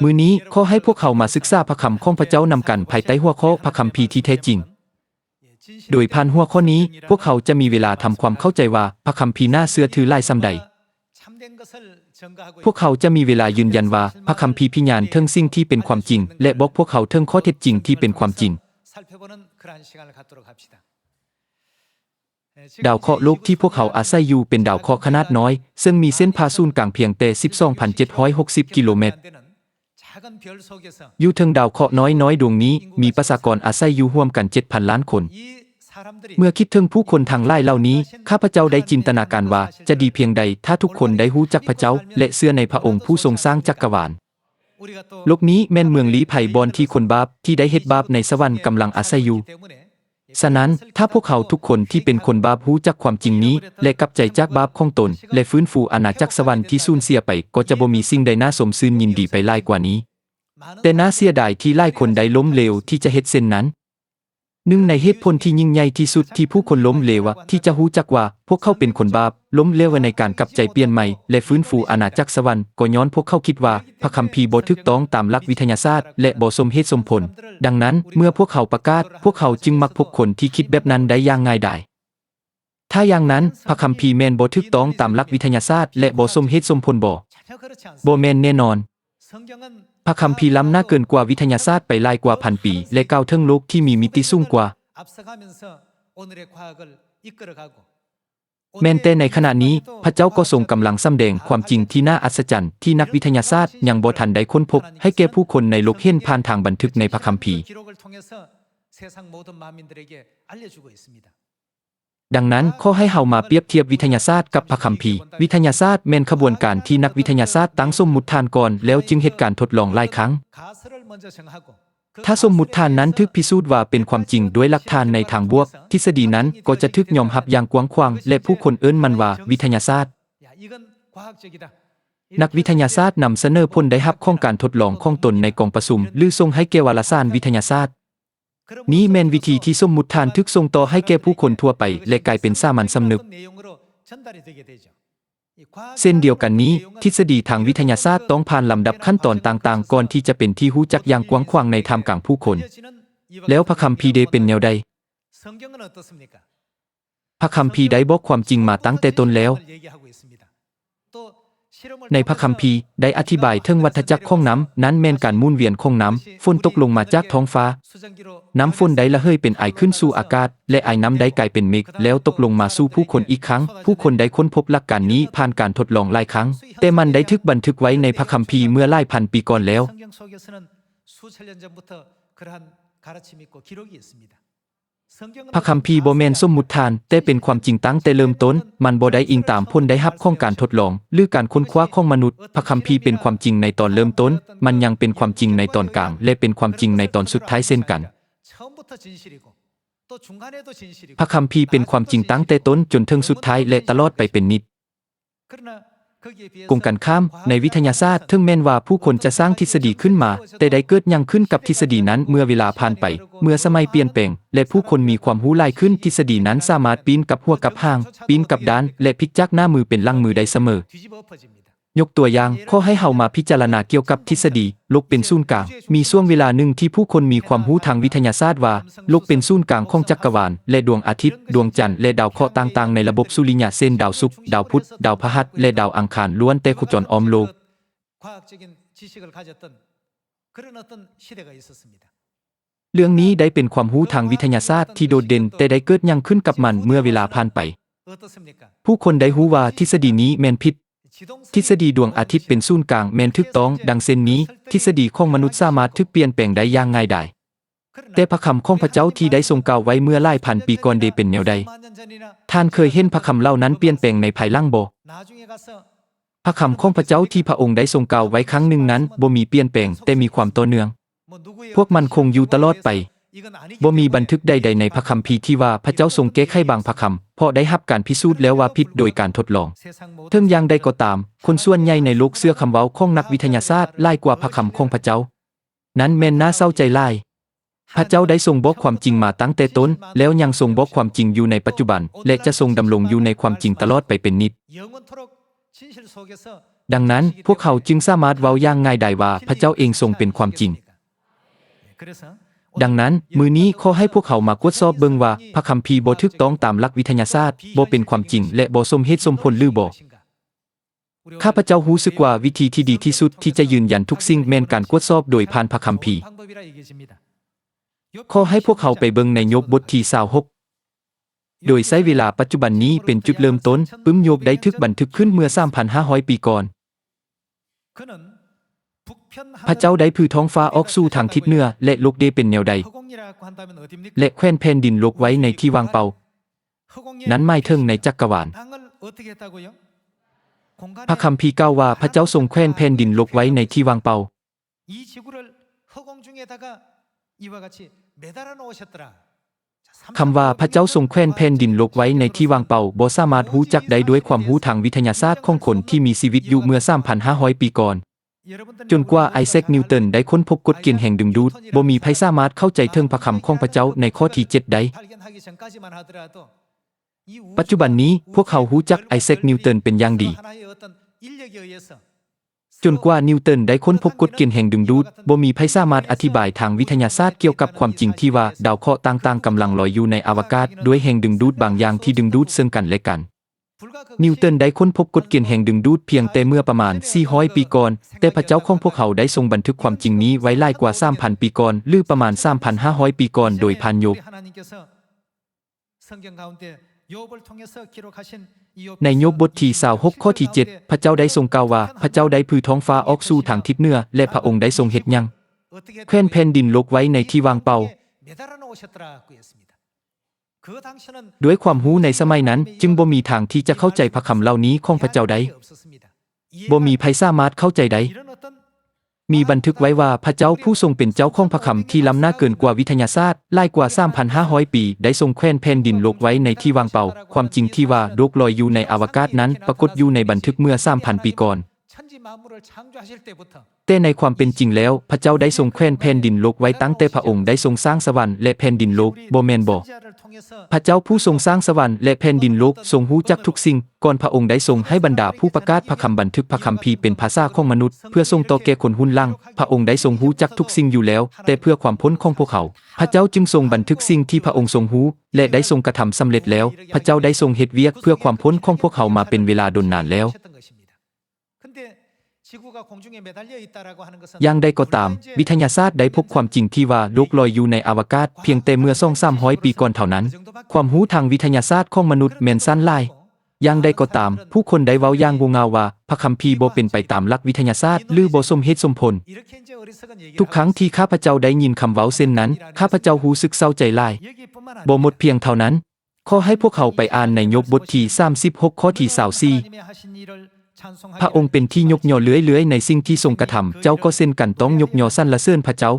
ມື້ນີ້ ຂໍໃຫ້ພວກເຮົາມາສຶກສາພະຄຳຂອງພະເຈົ້ານຳກັນ ພາຍໃຕ້ຫົວຂໍ້ພະຄຳພີທີ່ແທ້ຈິງ. ໂດຍຜ່ານຫົວຂໍ້ນີ້ ພວກເຮົາຈະມີເວລາທຳຄວາມເຂົ້າໃຈວ່າພະຄຳພີໜ້າເຊື່ອຖືຫຼາຍສ່ຳໃດ. ພວກເຮົາຈະມີເວລາຢືນຢັນວ່າພະຄຳພີພິຍານເຖິງສິ່ງທີ່ເປັນຄວາມຈິງ ແລະ ບອກພວກເຮົາເຖິງຂໍ້ເທັດຈິງທີ່ເປັນຄວາມຈິງ. ດາວເຄາະໂລກທີ່ພວກເຮົາອາໄສຢູ່ເປັນດາວເຄາະຂະໜາດນ້ອຍ ເຊິ່ງມີເສັ້ນຜ່າສູນກາງພຽງແຕ່ສິບສອງພັນເຈັດຮ້ອຍຫົກສິບກິໂລແມັດ. ຢູ່ເທິງດາວເຄາະນ້ອຍໆດວງນີ້ ມີປະຊາກອນອາໄສຢູ່ຮ່ວມກັນເຈັດພັນລ້ານຄົນ. ເມື່ອຄິດເຖິງຜູ້ຄົນທັງຫຼາຍເຫຼົ່ານີ້, ຂ້າພະເຈົ້າໄດ້ຈິນຕະນາການວ່າຈະດີພຽງໃດຖ້າທຸກຄົນໄດ້ຮູ້ຈັກພະເຈົ້າ ແລະ ເຊື່ອໃນພະອົງຜູ້ຊົງສ້າງຈັກກະວານ. ໂລກນີ້ແມ່ນເມືອງລີ້ໄພບ່ອນທີ່ຄົນບາບທີ່ໄດ້ເຮັດບາບໃນສະຫວັນກຳລັງອາໄສຢູ່. ສະນັ້ນ, ຖ້າພວກເຮົາທຸກຄົນທີ່ເປັນຄົນບາບຮູ້ຈັກຄວາມຈິງນີ້ ແລະ ກັບໃຈຈາກບາບຂອງຕົນ ແລະ ຟື້ນຟູອານາຈັກສະຫວັນທີ່ສູນເສຍໄປ, ກໍຈະບໍ່ມີສິ່ງໃດໜ້າຊົມຊື່ນຍິນດີໄປຫຼາຍກວ່ານີ້. ແຕ່ໜ້າເສຍດາຍທີ່ຫຼາຍຄົນໄດ້ລົ້ມເຫຼວທີ່ຈະເຮັດເຊັ່ນນັ້ນ. ໜຶ່ງໃນເຫດຜົນທີ່ຍິ່ງໃຫຍ່ທີ່ສຸດທີ່ຜູ້ຄົນລົ້ມເຫຼວທີ່ຈະຮູ້ຈັກວ່າພວກເຂົາເປັນຄົນບາບ, ລົ້ມເຫຼວໃນການກັບໃຈປ່ຽນໃໝ່ ແລະ ຟື້ນຟູອານາຈັກສະຫວັນ, ກໍຍ້ອນພວກເຂົາຄິດວ່າພະຄຳພີບໍ່ຖືກຕ້ອງຕາມຫຼັກວິທະຍາສາດ ແລະ ບໍ່ສົມເຫດສົມຜົນ. ດັ່ງນັ້ນ, ເມື່ອພວກເຂົາປະກາດ, ພວກເຂົາຈຶ່ງມັກພົບຄົນທີ່ຄິດແບບນັ້ນໄດ້ຢ່າງງ່າຍດາຍ. ຖ້າຢ່າງນັ້ນ, ພະຄຳພີແມ່ນບໍ່ຖືກຕ້ອງຕາມຫຼັກວິທະຍາສາດ ແລະ ບໍ່ສົມເຫດສົມຜົນບໍ? ບໍ່ແມ່ນແນ່ນອນ. ພະຄຳພີລ້ຳໜ້າເກີນກວ່າວິທະຍາສາດໄປຫຼາຍກວ່າພັນປີ ແລະ ກ້າວເຖິງໂລກທີ່ມີມິຕິສູງກວ່າ. ແມ່ນແຕ່ໃນຂະນະນີ້, ພະເຈົ້າກໍຊົງກຳລັງສຳແດງຄວາມຈິງທີ່ໜ້າອັດສະຈັນທີ່ນັກວິທະຍາສາດຍັງບໍ່ທັນໄດ້ຄົ້ນພົບໃຫ້ແກ່ຜູ້ຄົນໃນໂລກເຫັນຜ່ານທາງບັນທຶກໃນພະຄຳພີ. ດັ່ງນັ້ນ, ຂໍໃຫ້ເຮົາມາປຽບທຽບວິທະຍາສາດກັບພະຄຳພີ. ວິທະຍາສາດແມ່ນຂະບວນການທີ່ນັກວິທະຍາສາດຕັ້ງສົມມຸດຖານກ່ອນ ແລ້ວຈຶ່ງເຮັດການທົດລອງຫຼາຍຄັ້ງ. ຖ້າສົມມຸດຖານນັ້ນຖືກພິສູດວ່າເປັນຄວາມຈິງດ້ວຍຫຼັກຖານໃນທາງບວກ, ທິດສະດີນັ້ນກໍຈະຖືກຍອມຮັບຢ່າງກວ້າງຂວາງ ແລະ ຜູ້ຄົນເອີ້ນມັນວ່າວິທະຍາສາດ. ນັກວິທະຍາສາດນຳສະເໜີຜົນໄດ້ຮັບຂອງການທົດລອງຂອງຕົນໃນກອງປະຊຸມ ຫຼື ສົ່ງໃຫ້ແກ່ວາລະສານວິທະຍາສາດ. ນີ້ແມ່ນວິທີທີ່ສົມມຸດຖານຖືກສົ່ງຕໍ່ໃຫ້ແກ່ຜູ້ຄົນທົ່ວໄປ ແລະ ກາຍເປັນສາມັນສຳນຶກ. ເຊັ່ນດຽວກັນນີ້, ທິດສະດີທາງວິທະຍາສາດຕ້ອງຜ່ານລຳດັບຂັ້ນຕອນຕ່າງໆ ກ່ອນທີ່ຈະເປັນທີ່ຮູ້ຈັກຢ່າງກວ້າງຂວາງໃນທ່າມກາງຜູ້ຄົນ. ແລ້ວພະຄຳພີເດເປັນແນວໃດ? ພະຄຳພີໄດ້ບອກຄວາມຈິງມາຕັ້ງແຕ່ຕົ້ນແລ້ວ. ໃນພະຄຳພີໄດ້ອະທິບາຍເຖິງວັດທະຈັກຂອງນ້ຳ, ນັ້ນແມ່ນການໝູນວຽນຂອງນ້ຳ, ຝົນຕົກລົງມາຈາກທ້ອງຟ້າ, ນ້ຳຝົນໄດ້ລະເຫີຍເປັນໄອຂຶ້ນສູ່ອາກາດ ແລະ ໄອນ້ຳໄດ້ກາຍເປັນເມກ ແລ້ວຕົກລົງມາສູ່ຜູ້ຄົນອີກຄັ້ງ. ຜູ້ຄົນໄດ້ຄົ້ນພົບຫຼັກການນີ້ຜ່ານການທົດລອງຫຼາຍຄັ້ງ, ແຕ່ມັນໄດ້ຖືກບັນທຶກໄວ້ໃນພະຄຳພີເມື່ອຫຼາຍພັນປີກ່ອນແລ້ວ. ພະຄຳພີບໍ່ແມ່ນສົມມຸດຖານ, ແຕ່ເປັນຄວາມຈິງຕັ້ງແຕ່ເລີ່ມຕົ້ນ. ມັນບໍ່ໄດ້ອີງຕາມຜົນໄດ້ຮັບຂອງການທົດລອງ ຫຼື ການຄົ້ນຄວ້າຂອງມະນຸດ. ພະຄຳພີເປັນຄວາມຈິງໃນຕອນເລີ່ມຕົ້ນ, ມັນຍັງເປັນຄວາມຈິງໃນຕອນກາງ ແລະ ເປັນຄວາມຈິງໃນຕອນສຸດທ້າຍເຊັ່ນກັນ. ພະຄຳພີເປັນຄວາມຈິງຕັ້ງແຕ່ຕົ້ນຈົນເຖິງສຸດທ້າຍ ແລະ ຕະຫຼອດໄປເປັນນິດ. ກົງກັນຂ້າມ, ໃນວິທະຍາສາດ, ເຖິງແມ່ນວ່າຜູ້ຄົນຈະສ້າງທິດສະດີຂຶ້ນມາ, ແຕ່ໄດ້ເກີດຫຍັງຂຶ້ນກັບທິດສະດີນັ້ນເມື່ອເວລາຜ່ານໄປ? ເມື່ອສະໄໝປ່ຽນແປງ ແລະ ຜູ້ຄົນມີຄວາມຮູ້ຫຼາຍຂຶ້ນ, ທິດສະດີນັ້ນສາມາດປີ້ນກັບຫົວກັບຫາງ, ປີ້ນກັບດ້ານ ແລະ ພິກຈາກໜ້າມືເປັນຫຼັງມືໄດ້ສະເໝີ. ຍົກຕົວຢ່າງ, ຂໍໃຫ້ເຮົາມາພິຈາລະນາກ່ຽວກັບທິດສະດີໂລກເປັນສູນກາງ. ມີຊ່ວງເວລາໜຶ່ງທີ່ຜູ້ຄົນມີຄວາມຮູ້ທາງວິທະຍາສາດວ່າ ໂລກເປັນສູນກາງຂອງຈັກກະວານ ແລະ ດວງອາທິດ, ດວງຈັນ ແລະ ດາວເຄາະຕ່າງໆໃນລະບົບສຸລິຍະ ເຊັ່ນ ດາວສຸກ, ດາວພຸດ, ດາວພະຫັດ ແລະ ດາວອັງຄານ ລ້ວນແຕ່ໂຄຈອນອ້ອມໂລກ. ເລື່ອງນີ້ໄດ້ເປັນຄວາມຮູ້ທາງວິທະຍາສາດທີ່ໂດດເດັ່ນ, ແຕ່ໄດ້ເກີດຫຍັງຂຶ້ນກັບມັນເມື່ອເວລາຜ່ານໄປ? ຜູ້ຄົນໄດ້ຮູ້ວ່າທິດສະດີນີ້ແມ່ນຜິດ. ທິດສະດີດວງອາທິດເປັນສູນກາງແມ່ນຖືກຕ້ອງ, ດັ່ງເຊັ່ນນີ້, ທິດສະດີຂອງມະນຸດສາມາດຖືກປ່ຽນແປງໄດ້ຢ່າງງ່າຍດາຍ. ແຕ່ພະຄຳຂອງພະເຈົ້າທີ່ໄດ້ຊົງກ່າວໄວ້ເມື່ອຫຼາຍພັນປີກ່ອນເດເປັນແນວໃດ? ທ່ານເຄີຍເຫັນພະຄຳເຫຼົ່ານັ້ນປ່ຽນແປງໃນພາຍຫຼັງບໍ່? ພະຄຳຂອງພະເຈົ້າທີ່ພະອົງໄດ້ຊົງກ່າວໄວ້ຄັ້ງໜຶ່ງນັ້ນບໍ່ມີປ່ຽນແປງ, ແຕ່ມີຄວາມຕໍ່ເນື່ອງ. ພວກມັນຄົງຢູ່ຕະຫຼອດໄປ. ບໍ່ມີບັນທຶກໃດໆໃນພະຄຳພີທີ່ວ່າພະເຈົ້າຊົງແກ້ໄຂບາງພະຄຳ, ເພາະໄດ້ຮັບການພິສູດແລ້ວວ່າຜິດໂດຍການທົດລອງ. ເຖິງຢ່າງໃດກໍຕາມ, ຄົນສ່ວນໃຫຍ່ໃນໂລກເຊື່ອຄຳເວົ້າຂອງນັກວິທະຍາສາດຫຼາຍກວ່າພະຄຳຂອງພະເຈົ້າ. ນັ້ນແມ່ນໜ້າເສົ້າໃຈຫຼາຍ. ພະເຈົ້າໄດ້ຊົງບອກຄວາມຈິງມາຕັ້ງແຕ່ຕົ້ນ, ແລ້ວຍັງຊົງບອກຄວາມຈິງຢູ່ໃນປັດຈຸບັນ, ແລະ ຈະຊົງດຳລົງຢູ່ໃນຄວາມຈິງຕະຫຼອດໄປເປັນນິດ. ດັ່ງນັ້ນ, ພວກເຮົາຈຶ່ງສາມາດເວົ້າຢ່າງງ່າຍດາຍວ່າພະເຈົ້າເອງຊົງເປັນຄວາມຈິງ. ດັ່ງນັ້ນ, ມື້ນີ້ຂໍໃຫ້ພວກເຮົາມາກວດສອບເບິ່ງວ່າພະຄຳພີບໍ່ຖືກຕ້ອງຕາມຫຼັກວິທະຍາສາດ, ບໍ່ເປັນຄວາມຈິງ ແລະ ບໍ່ສົມເຫດສົມຜົນຫຼືບໍ່. ຂ້າພະເຈົ້າຮູ້ສຶກວ່າວິທີທີ່ດີທີ່ສຸດທີ່ຈະຢືນຢັນທຸກສິ່ງແມ່ນການກວດສອບໂດຍຜ່ານພະຄຳພີ. ຂໍໃຫ້ພວກເຮົາໄປເບິ່ງໃນໂຍບບົດທີຊາວຫົກ ໂດຍໃຊ້ເວລາປັດຈຸບັນນີ້ເປັນຈຸດເລີ່ມຕົ້ນ, ປຶ້ມໂຍບໄດ້ຖືກບັນທຶກຂຶ້ນເມື່ອສາມພັນຫ້າຮ້ອຍປີກ່ອນ. ພະເຈົ້າໄດ້ຜືທ້ອງຟ້າອອກສູ່ທາງທິດເໜືອ ແລະ ໂລກເດເປັນແນວໃດ? ແລະ ແຂວນແຜ່ນດິນໂລກໄວ້ໃນທີ່ວ່າງເປົ່າ. ນັ້ນໝາຍເຖິງໃນຈັກກະວານ. ພະຄຳພີກ່າວວ່າພະເຈົ້າຊົງແຂວນແຜ່ນດິນໂລກໄວ້ໃນທີ່ວ່າງເປົ່າ. 이 지구를 허공중에다가 이와 같이 매달아 놓으셨더라. ຄຳວ່າພະເຈົ້າຊົງແຂວນແຜ່ນດິນໂລກໄວ້ໃນທີ່ວ່າງເປົ່າ ບໍ່ສາມາດຮູ້ຈັກໄດ້ດ້ວຍຄວາມຮູ້ທາງວິທະຍາສາດຂອງຄົນທີ່ມີຊີວິດຢູ່ເມື່ອສາມພັນຫ້າຮ້ອຍປີກ່ອນ. ຈົນກວ່າໄອແຊັກນິວຕັນໄດ້ຄົ້ນພົບກົດເກນແຮງດຶງດູດ, ບໍ່ມີໃຜສາມາດເຂົ້າໃຈເຖິງພະຄຳຂອງພະເຈົ້າໃນຂໍ້ທີເຈັດໄດ້. ປັດຈຸບັນນີ້, ພວກເຮົາຮູ້ຈັກໄອແຊັກນິວຕັນເປັນຢ່າງດີ. ຈົນກວ່ານິວຕັນໄດ້ຄົ້ນພົບກົດເກນແຮງດຶງດູດ, ບໍ່ມີໃຜສາມາດອະທິບາຍທາງວິທະຍາສາດກ່ຽວກັບຄວາມຈິງທີ່ວ່າດາວເຄາະຕ່າງໆກຳລັງລອຍຢູ່ໃນອະວະກາດ ດ້ວຍແຮງດຶງດູດບາງຢ່າງທີ່ດຶງດູດເຊິ່ງກັນ ແລະ ກັນ. ນິວຕັນໄດ້ຄົ້ນພົບກົດເກນແຮງດຶງດູດພຽງແຕ່ເມື່ອປະມານສີ່ຮ້ອຍປີກ່ອນ, ແຕ່ພະເຈົ້າຂອງພວກເຮົາໄດ້ຊົງບັນທຶກຄວາມຈິງນີ້ໄວ້ຫຼາຍກວ່າສາມພັນປີກ່ອນ ຫຼື ປະມານສາມພັນຫ້າຮ້ອຍປີກ່ອນໂດຍຜ່ານໂຍບ. ໃນໂຍບບົດທີຊາວຫົກ ຂໍ້ທີເຈັດ ພະເຈົ້າໄດ້ຊົງກ່າວວ່າ ພະເຈົ້າໄດ້ຜືທ້ອງຟ້າອອກສູ່ທາງທິດເໜືອ ແລະ ພະອົງໄດ້ຊົງເຮັດຫຍັງ? ແຂວນແຜ່ນດິນໂລກໄວ້ໃນທີ່ວ່າງເປົ່າ. ດ້ວຍຄວາມຮູ້ໃນສະໄໝນັ້ນ, ຈຶ່ງບໍ່ມີທາງທີ່ຈະເຂົ້າໃຈພະຄຳເຫຼົ່ານີ້ຂອງພະເຈົ້າໄດ້. ບໍ່ມີໃຜສາມາດເຂົ້າໃຈໄດ້. ມີບັນທຶກໄວ້ວ່າ ພະເຈົ້າຜູ້ຊົງເປັນເຈົ້າຂອງພະຄຳທີ່ລ້ຳໜ້າເກີນກວ່າວິທະຍາສາດຫຼາຍກວ່າສາມພັນຫ້າຮ້ອຍປີ ໄດ້ຊົງແຂວນແຜ່ນດິນໂລກໄວ້ໃນທີ່ວ່າງເປົ່າ. ຄວາມຈິງທີ່ວ່າໂລກລອຍຢູ່ໃນອະວະກາດນັ້ນປາກົດຢູ່ໃນບັນທຶກເມື່ອສາມພັນປີກ່ອນ. ແຕ່ໃນຄວາມເປັນຈິງແລ້ວ, ພະເຈົ້າໄດ້ຊົງແຂວນແຜ່ນດິນໂລກໄວ້ຕັ້ງແຕ່ພະອົງໄດ້ຊົງສ້າງສະຫວັນ ແລະ ແຜ່ນດິນໂລກ, ບໍ່ແມ່ນບໍ? ພະເຈົ້າຜູ້ຊົງສ້າງສະຫວັນ ແລະ ແຜ່ນດິນໂລກ ຊົງຮູ້ຈັກທຸກສິ່ງ, ກ່ອນພະອົງໄດ້ຊົງໃຫ້ບັນດາຜູ້ປະກາດພະຄຳບັນທຶກພະຄຳພີເປັນພາສາຂອງມະນຸດ ເພື່ອສົ່ງຕໍ່ແກ່ຄົນຮຸ່ນຫຼັງ. ພະອົງໄດ້ຊົງຮູ້ຈັກທຸກສິ່ງຢູ່ແລ້ວ, ແຕ່ເພື່ອຄວາມພົ້ນຂອງພວກເຮົາ, ພະເຈົ້າຈຶ່ງຊົງບັນທຶກສິ່ງທີ່ພະອົງຊົງຮູ້ ແລະ ໄດ້ຊົງກະທຳສຳເລັດແລ້ວ. ພະເຈົ້າໄດ້ຊົງເຮັດວຽກເພື່ອຄວາມພົ້ນຂອງພວກເຮົາມາເປັນເວລາດົນນານແລ້ວ. ຢ່າງໃດກໍຕາມ, ວິທະຍາສາດໄດ້ພົບຄວາມຈິງທີ່ວ່າໂລກລອຍຢູ່ໃນອະວະກາດພຽງແຕ່ເມື່ອສອງສາມຮ້ອຍປີກ່ອນເທົ່ານັ້ນ. ຄວາມຮູ້ທາງວິທະຍາສາດຂອງມະນຸດແມ່ນສັ້ນຫຼາຍ. ຢ່າງໃດກໍຕາມ, ຜູ້ຄົນໄດ້ເວົ້າຢ່າງໂງ່ເງ່າວ່າ ພະຄຳພີບໍ່ເປັນໄປຕາມຫຼັກວິທະຍາສາດ ຫຼື ບໍ່ສົມເຫດສົມຜົນ. ທຸກຄັ້ງທີ່ຂ້າພະເຈົ້າໄດ້ຍິນຄຳເວົ້າເຊັ່ນນັ້ນ, ຂ້າພະເຈົ້າຮູ້ສຶກເສົ້າໃຈຫຼາຍ. ບໍ່ໝົດພຽງເທົ່ານັ້ນ, ຂໍໃຫ້ພວກເຮົາໄປອ່ານໃນໂຍບບົດທີສາມສິບຫົກ ຂໍ້ທີຊາວສີ່. ພະອົງເປັນທີ່ຍົກຍໍເລື້ອຍໆໃນສິ່ງທີ່ຊົງກະທຳ, ເຈົ້າກໍເຊັ່ນກັນຕ້ອງຍົກຍໍສັນລະເສີນພະເຈົ້າ.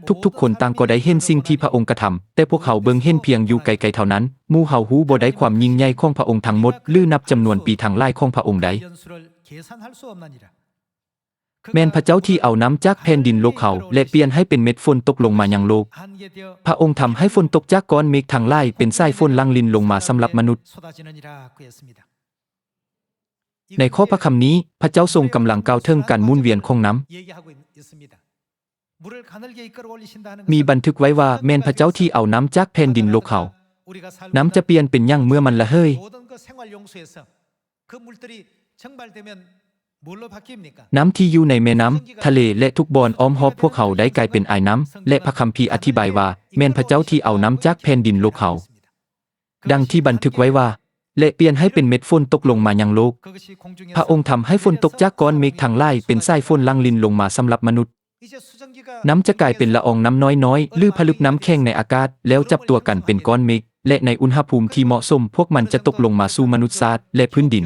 ທຸກໆຄົນຕ່າງກໍໄດ້ເຫັນສິ່ງທີ່ພະອົງກະທຳ, ແຕ່ພວກເຮົາເບິ່ງເຫັນພຽງຢູ່ໄກໆເທົ່ານັ້ນ. ໝູ່ເຮົາຮູ້ບໍ່ໄດ້ຄວາມຍິ່ງໃຫຍ່ຂອງພະອົງທັງໝົດ ຫຼື ນັບຈຳນວນປີທັງຫຼາຍຂອງພະອົງໄດ້. ແມ່ນພະເຈົ້າທີ່ເອົານ້ຳຈາກແຜ່ນດິນໂລກເຮົາ ແລະ ປ່ຽນໃຫ້ເປັນເມັດຝົນຕົກລົງມາຍັງໂລກ. ພະອົງທຳໃຫ້ຝົນຕົກຈາກກ້ອນເມກທັງຫຼາຍເປັນສາຍຝົນຫຼັ່ງລິນລົງມາສຳລັບມະນຸດ. ໃນຂໍ້ພະຄຳນີ້, ພະເຈົ້າຊົງກຳລັງກ່າວເຖິງການໝູນວຽນຂອງນ້ຳ. ມີບັນທຶກໄວ້ວ່າ ແມ່ນພະເຈົ້າທີ່ເອົານ້ຳຈາກແຜ່ນດິນໂລກເຮົາ. ນ້ຳຈະປ່ຽນເປັນຫຍັງເມື່ອມັນລະເຫີຍ? ܢ້ຳທີ່ຢູ່ໃນແມ່ນ້ຳ, ທະເລ ແລະ ທຸກບ່ອນອ້ອມຮອບພວກເຮົາໄດ້ກາຍເປັນອາຍນ້ຳ ແລະ ພະຄຳພີອະທິບາຍວ່າ ແມ່ນພະເຈົ້າທີ່ເອົານ້ຳຈາກແຜ່ນດິນໂລກເຮົາ. ດັ່ງທີ່ບັນທຶກໄວ້ວ່າ, ແລະ ປ່ຽນໃຫ້ເປັນເມັດຝົນຕົກລົງມາຍັງໂລກ. ພະອົງທຳໃຫ້ຝົນຕົກຈາກກ້ອນເມກທັງຫຼາຍເປັນສາຍຝົນຫຼັ່ງລິນລົງມາສຳລັບມະນຸດ. ນ້ຳຈະກາຍເປັນລະອອງນ້ຳນ້ອຍໆ ຫຼື ຜະລຶກນ້ຳແຂງໃນອາກາດ ແລ້ວຈັບຕົວກັນເປັນກ້ອນເມກ ແລະ ໃນອຸນຫະພູມທີ່ເໝາະສົມ, ພວກມັນຈະຕົກລົງມາສູ່ມະນຸດຊາດ ແລະ ພື້ນດິນ.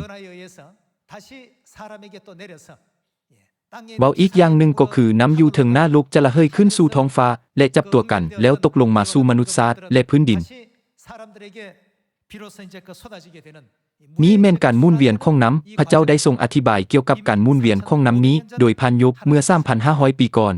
ເວົ້າອີກຢ່າງໜຶ່ງກໍຄື ນ້ຳຢູ່ເທິງໜ້າໂລກຈະລະເຫີຍຂຶ້ນສູ່ທ້ອງຟ້າ ແລະ ຈັບຕົວກັນ ແລ້ວຕົກລົງມາສູ່ມະນຸດຊາດ ແລະ ພື້ນດິນ. ນີ້ແມ່ນການໝູນວຽນຂອງນ້ຳ. ພະເຈົ້າໄດ້ຊົງອະທິບາຍກ່ຽວກັບການໝູນວຽນຂອງນ້ຳນີ້ໂດຍຜ່ານໂຍບເມື່ອສາມພັນຫ້າຮ້ອຍປີກ່ອນ.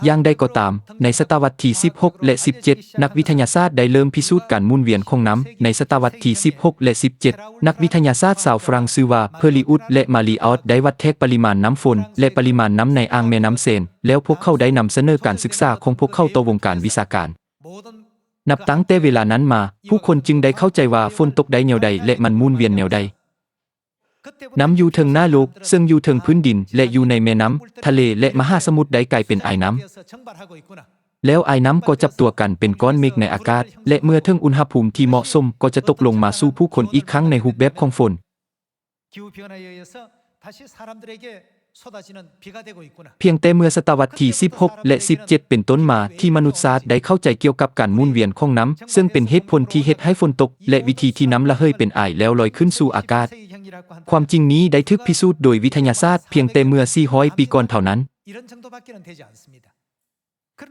ຢ່າງໃດກໍຕາມ, ໃນສະຕະວັດທີສິບຫົກ ແລະ ສິບເຈັດ, ນັກວິທະຍາສາດໄດ້ເລີ່ມພິສູດການໝູນວຽນຂອງນ້ຳ. ໃນສະຕະວັດທີສິບຫົກ ແລະ ສິບເຈັດ, ນັກວິທະຍາສາດຊາວຝຣັ່ງຊື່ວ່າ Perliot ແລະ Mariotte ໄດ້ວັດແທກປະລິມານນ້ຳຝົນ ແລະ ປະລິມານນ້ຳໃນອ່າງແມ່ນ້ຳເຊນ, ແລ້ວພວກເຂົາໄດ້ນຳສະເໜີການສຶກສາຂອງພວກເຂົາຕໍ່ວົງການວິຊາການ. ນັບຕັ້ງແຕ່ເວລານັ້ນມາ, ຜູ້ຄົນຈຶ່ງໄດ້ເຂົ້າໃຈວ່າຝົນຕົກໄດ້ແນວໃດ ແລະ ມັນໝູນວຽນແນວໃດ. ນ້ຳຢູ່ເທິງໜ້າໂລກ, ເຊິ່ງຢູ່ເທິງພື້ນດິນ ແລະ ຢູ່ໃນແມ່ນ້ຳ, ທະເລ ແລະ ມະຫາສະໝຸດ ໄດ້ກາຍເປັນອາຍນ້ຳ. ແລ້ວອາຍນ້ຳກໍຈັບຕົວກັນເປັນກ້ອນເມກໃນອາກາດ, ແລະ ເມື່ອເຖິງອຸນຫະພູມທີ່ເໝາະສົມ, ກໍຈະຕົກລົງມາສູ່ຜູ້ຄົນອີກຄັ້ງໃນຮູບແບບຂອງຝົນ. 기후변화에 의해서 다시 사람들에게 쏟아지는 비가 되고 있구나. ພຽງແຕ່ເມື່ອສະຕະວັດທີສິບຫົກ ແລະ ສິບເຈັດ ເປັນຕົ້ນມາ ທີ່ມະນຸດຊາດໄດ້ເຂົ້າໃຈກ່ຽວກັບການໝູນວຽນຂອງນ້ຳ, ເຊິ່ງເປັນເຫດຜົນທີ່ເຮັດໃຫ້ຝົນຕົກ ແລະ ວິທີທີ່ນ້ຳລະເຫີຍເປັນອາຍແລ້ວລອຍຂຶ້ນສູ່ອາກາດ. ຄວາມຈິງນີ້ໄດ້ຖືກພິສູດໂດຍວິທະຍາສາດພຽງແຕ່ເມື່ອສີ່ຮ້ອຍປີກ່ອນເທົ່ານັ້ນ. 이런 정도밖에는 되지 않습니다.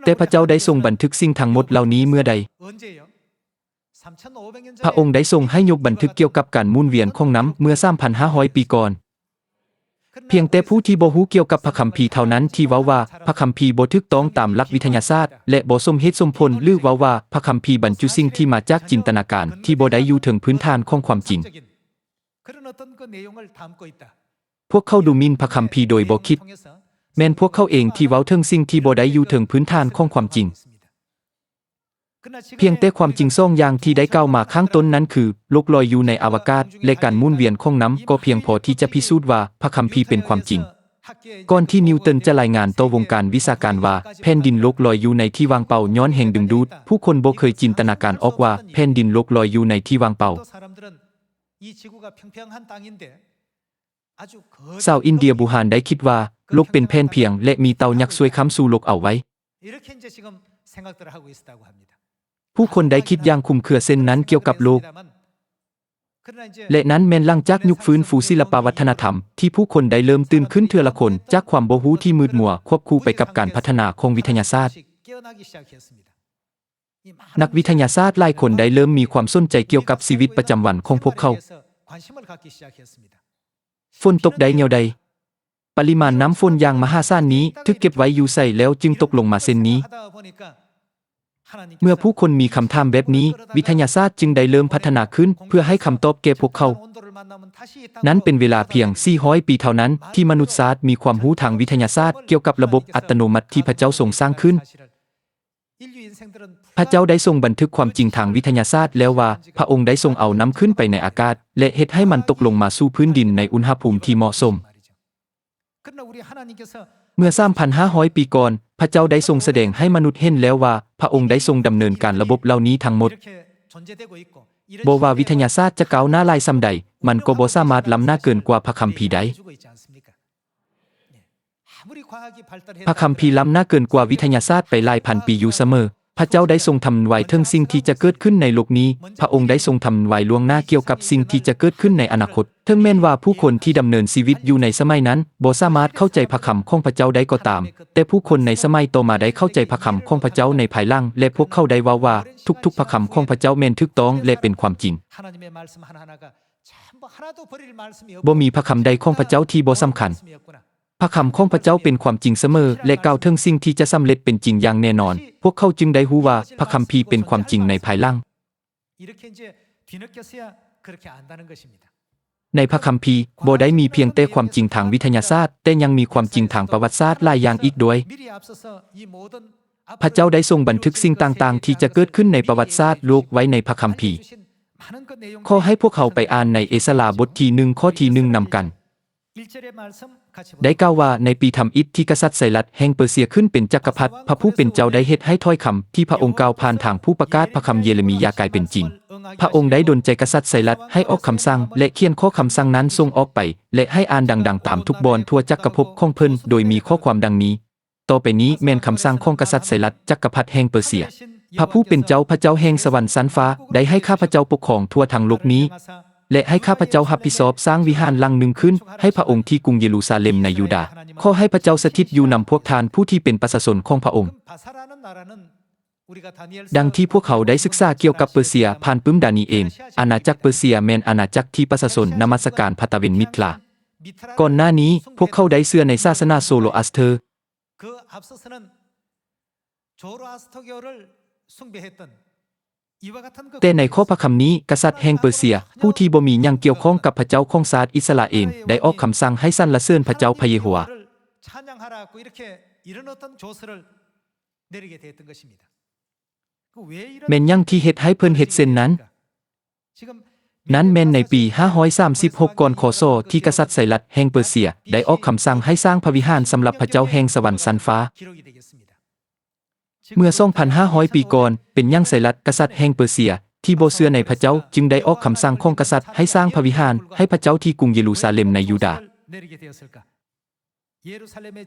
ແຕ່ພະເຈົ້າໄດ້ຊົງບັນທຶກສິ່ງທັງໝົດເຫຼົ່ານີ້ເມື່ອໃດ? ພະອົງໄດ້ຊົງໃຫ້ຍົກບັນທຶກກ່ຽວກັບການໝູນວຽນຂອງນ້ຳເມື່ອສາມພັນຫ້າຮ້ອຍປີກ່ອນ. ພຽງແຕ່ຜູ້ທີ່ບໍ່ຮູ້ກ່ຽວກັບພະຄຳພີເທົ່ານັ້ນທີ່ເວົ້າວ່າພະຄຳພີບໍ່ຖືກຕ້ອງຕາມຫຼັກວິທະຍາສາດ ແລະ ບໍ່ສົມເຫດສົມຜົນ ຫຼື ເວົ້າວ່າພະຄຳພີບັນຈຸສິ່ງທີ່ມາຈາກຈິນຕະນາການທີ່ບໍ່ໄດ້ຢູ່ເທິງພື້ນຖານຂອງຄວາມຈິງ. ພວກເຂົາດູໝິ່ນພະຄຳພີໂດຍບໍ່ຄິດ. ແມ່ນພວກເຂົາເອງທີ່ເວົ້າເຖິງສິ່ງທີ່ບໍ່ໄດ້ຢູ່ເທິງພື້ນຖານຂອງຄວາມຈິງ. ພຽງແຕ່ຄວາມຈິງສອງຢ່າງທີ່ໄດ້ກ່າວມາຂ້າງຕົ້ນນັ້ນຄື ໂລກລອຍຢູ່ໃນອະວະກາດ ແລະ ການໝູນວຽນຂອງນ້ຳກໍພຽງພໍທີ່ຈະພິສູດວ່າພະຄຳພີເປັນຄວາມຈິງ. ກ່ອນທີ່ນິວຕັນຈະລາຍງານຕໍ່ວົງການວິຊາການວ່າແຜ່ນດິນໂລກລອຍຢູ່ໃນທີ່ວ່າງເປົ່າຍ້ອນແຮງດຶງດູດ, ຜູ້ຄົນບໍ່ເຄີຍຈິນຕະນາການອອກວ່າແຜ່ນດິນໂລກລອຍຢູ່ໃນທີ່ວ່າງເປົ່າ. ຊາວອິນເດຍບູຮານໄດ້ຄິດວ່າໂລກເປັນແຜ່ນພຽງ ແລະ ມີເຕົາຍັກຊ່ວຍຄ້ຳຊູໂລກເອົາໄວ້. 이렇게 이제 지금 생각들을 하고 있었다고 합니다. ຜູ້ຄົນໄດ້ຄິດຢ່າງຄຸມເຄືອເຊັ່ນນັ້ນກ່ຽວກັບໂລກ. 그러나 이제 ແລະ ນັ້ນແມ່ນຫຼັງຈາກຍຸກຟື້ນຟູສິລະປະວັດທະນະທຳ ທີ່ຜູ້ຄົນໄດ້ເລີ່ມຕື່ນຂຶ້ນເທື່ອລະຄົນ ຈາກຄວາມບໍ່ຮູ້ທີ່ມືດມົວ ຄວບຄູ່ໄປກັບການພັດທະນາຂອງວິທະຍາສາດ. 깨어나기 시작했습니다. ນັກວິທະຍາສາດຫຼາຍຄົນໄດ້ເລີ່ມມີຄວາມສົນໃຈກ່ຽວກັບຊີວິດປະຈຳວັນຂອງພວກເຂົາ. 관심을 갖기 시작했습니다. ຝົນຕົກໄດ້ແນວໃດ? ປະລິມານນ້ຳຝົນຢ່າງມະຫາສານນີ້ຖືກເກັບໄວ້ຢູ່ໃສ ແລ້ວຈຶ່ງຕົກລົງມາເຊັ່ນນີ້? ເມື່ອຜູ້ຄົນມີຄຳຖາມແບບນີ້, ວິທະຍາສາດຈຶ່ງໄດ້ເລີ່ມພັດທະນາຂຶ້ນເພື່ອໃຫ້ຄຳຕອບແກ່ພວກເຂົາ. ນັ້ນເປັນເວລາພຽງສີ່ຮ້ອຍປີເທົ່ານັ້ນທີ່ມະນຸດຊາດມີຄວາມຮູ້ທາງວິທະຍາສາດກ່ຽວກັບລະບົບອັດຕະໂນມັດທີ່ພະເຈົ້າຊົງສ້າງຂຶ້ນ. ພະເຈົ້າໄດ້ຊົງບັນທຶກຄວາມຈິງທາງວິທະຍາສາດແລ້ວວ່າ ພະອົງໄດ້ຊົງເອົານ້ຳຂຶ້ນໄປໃນອາກາດ ແລະ ເຮັດໃຫ້ມັນຕົກລົງມາສູ່ພື້ນດິນໃນອຸນຫະພູມທີ່ເໝາະສົມ. ເມື່ອສາມພັນຫ້າຮ້ອຍປີກ່ອນ, ພະເຈົ້າໄດ້ຊົງສະແດງໃຫ້ມະນຸດເຫັນແລ້ວວ່າ ພະອົງໄດ້ຊົງດຳເນີນການລະບົບເຫຼົ່ານີ້ທັງໝົດ. ບໍ່ວ່າວິທະຍາສາດຈະກ້າວໜ້າຫຼາຍສ່ຳໃດ, ມັນກໍບໍ່ສາມາດລ້ຳໜ້າເກີນກວ່າພະຄຳພີໄດ້. ພະຄຳພີລ້ຳໜ້າເກີນກວ່າວິທະຍາສາດໄປຫຼາຍພັນປີຢູ່ສະເໝີ. ພະເຈົ້າໄດ້ຊົງທຳນາຍເຖິງສິ່ງທີ່ຈະເກີດຂຶ້ນໃນໂລກນີ້. ພະອົງໄດ້ຊົງທຳນາຍລ່ວງໜ້າກ່ຽວກັບສິ່ງທີ່ຈະເກີດຂຶ້ນໃນອະນາຄົດ. ເຖິງແມ່ນວ່າຜູ້ຄົນທີ່ດຳເນີນຊີວິດຢູ່ໃນສະໄໝນັ້ນບໍ່ສາມາດເຂົ້າໃຈພະຄຳຂອງພະເຈົ້າໄດ້ກໍຕາມ, ແຕ່ຜູ້ຄົນໃນສະໄໝຕໍ່ມາໄດ້ເຂົ້າໃຈພະຄຳຂອງພະເຈົ້າໃນພາຍຫຼັງ ແລະ ພວກເຂົາໄດ້ເວົ້າວ່າ ທຸກໆພະຄຳຂອງພະເຈົ້າແມ່ນຖືກຕ້ອງ ແລະ ເປັນຄວາມຈິງ. 하나님의 말씀 하나하나가 전부 하나도 버릴 말씀이 없고 ບໍ່ມີພະຄຳໃດຂອງພະເຈົ້າທີ່ບໍ່ສຳຄັນ. 말씀이었구나. ພະຄຳຂອງພະເຈົ້າເປັນຄວາມຈິງສະເໝີ ແລະ ກ່າວເຖິງສິ່ງທີ່ຈະສຳເລັດເປັນຈິງຢ່າງແນ່ນອນ. ພວກເຂົາຈຶ່ງໄດ້ຮູ້ວ່າພະຄຳພີເປັນຄວາມຈິງໃນພາຍຫຼັງ. 이렇게 이제 뒤늦게서야 그렇게 안다는 것입니다. ໃນພະຄຳພີບໍ່ໄດ້ມີພຽງແຕ່ຄວາມຈິງທາງວິທະຍາສາດ, ແຕ່ຍັງມີຄວາມຈິງທາງປະຫວັດສາດຫຼາຍຢ່າງອີກດ້ວຍ. 미리 앞서서 이 모든 ພະເຈົ້າໄດ້ຊົງບັນທຶກສິ່ງຕ່າງໆທີ່ຈະເກີດຂຶ້ນໃນປະຫວັດສາດໂລກໄວ້ໃນພະຄຳພີ. ຂໍໃຫ້ພວກເຮົາໄປອ່ານໃນເອສລາບົດທີໜຶ່ງ ຂໍ້ທີໜຶ່ງນຳກັນ. ໄດ້ກ່າວວ່າໃນປີທຳອິດທີ່ກະສັດໄຊຣັສແຫ່ງເປີເຊຍຂຶ້ນເປັນຈັກກະພັດ, ພະຜູ້ເປັນເຈົ້າໄດ້ເຮັດໃຫ້ຖ້ອຍຄຳທີ່ພະອົງກ່າວຜ່ານທາງຜູ້ປະກາດພະຄຳເຢເຣມີຢາກາຍເປັນຈິງ. ພະອົງໄດ້ດົນໃຈກະສັດໄຊຣັສໃຫ້ອອກຄຳສັ່ງ ແລະ ຂຽນຂໍ້ຄຳສັ່ງນັ້ນສົ່ງອອກໄປ ແລະ ໃຫ້ອ່ານດັງໆຕາມທຸກບ່ອນທົ່ວຈັກກະພົບຂອງເພິ່ນ, ໂດຍມີຂໍ້ຄວາມດັ່ງນີ້. ຕໍ່ໄປນີ້ແມ່ນຄຳສັ່ງຂອງກະສັດໄຊຣັສ ຈັກກະພັດແຫ່ງເປີເຊຍ. ພະຜູ້ເປັນເຈົ້າ, ພະເຈົ້າແຫ່ງສະຫວັນຊັ້ນຟ້າ ໄດ້ໃຫ້ຂ້າພະເຈົ້າປົກຄອງທົ່ວທັງໂລກນີ້ ແລະ ໃຫ້ຂ້າພະເຈົ້າຮັບຜິດຊອບສ້າງວິຫານຫຼັງໜຶ່ງຂຶ້ນໃຫ້ພະອົງທີ່ກຸງເຢຣູຊາເລັມໃນຢູດາ. ຂໍໃຫ້ພະເຈົ້າສະຖິດຢູ່ນຳພວກທ່ານຜູ້ທີ່ເປັນປະຊາຊົນຂອງພະອົງ. ດັ່ງທີ່ພວກເຮົາໄດ້ສຶກສາກ່ຽວກັບເປີເຊຍຜ່ານປຶ້ມດານີເອນ, ອານາຈັກເປີເຊຍແມ່ນອານາຈັກທີ່ປະຊາຊົນນະມັດສະການພະຕາເວັນມິດທຣາ. ກ່ອນໜ້ານີ້, ພວກເຂົາໄດ້ເຊື່ອໃນສາສະໜາໂຊໂລອາສເທີ. 그 앞서서는 ແຕ່ໃນຂໍ້ພະຄຳນີ້, ກະສັດແຫ່ງເປີເຊຍ ຜູ້ທີ່ບໍ່ມີຫຍັງກ່ຽວຂ້ອງກັບພະເຈົ້າຂອງຊາດອິດສະຣາເອນ ໄດ້ອອກຄຳສັ່ງໃຫ້ສັນລະເສີນພະເຈົ້າພະເຢໂຮວາ. ແມ່ນຫຍັງທີ່ເຮັດໃຫ້ເພິ່ນເຮັດເຊັ່ນນັ້ນ? ນັ້ນແມ່ນໃນປີຫ້າຮ້ອຍສາມສິບຫົກ ກ່ອນ ຄ.ສ. ທີ່ກະສັດໄຊຣັສແຫ່ງເປີເຊຍ ໄດ້ອອກຄຳສັ່ງໃຫ້ສ້າງພະວິຫານສຳລັບພະເຈົ້າແຫ່ງສະຫວັນຊັ້ນຟ້າ. ເມື່ອສອງພັນຫ້າຮ້ອຍປີກ່ອນ, ເປັນຫຍັງໄຊຣັສ ກະສັດແຫ່ງເປີເຊຍ ທີ່ບໍ່ເຊື່ອໃນພະເຈົ້າ ຈຶ່ງໄດ້ອອກຄຳສັ່ງຂອງກະສັດໃຫ້ສ້າງພະວິຫານໃຫ້ພະເຈົ້າທີ່ກຸງເຢຣູຊາເລັມໃນຢູດາ?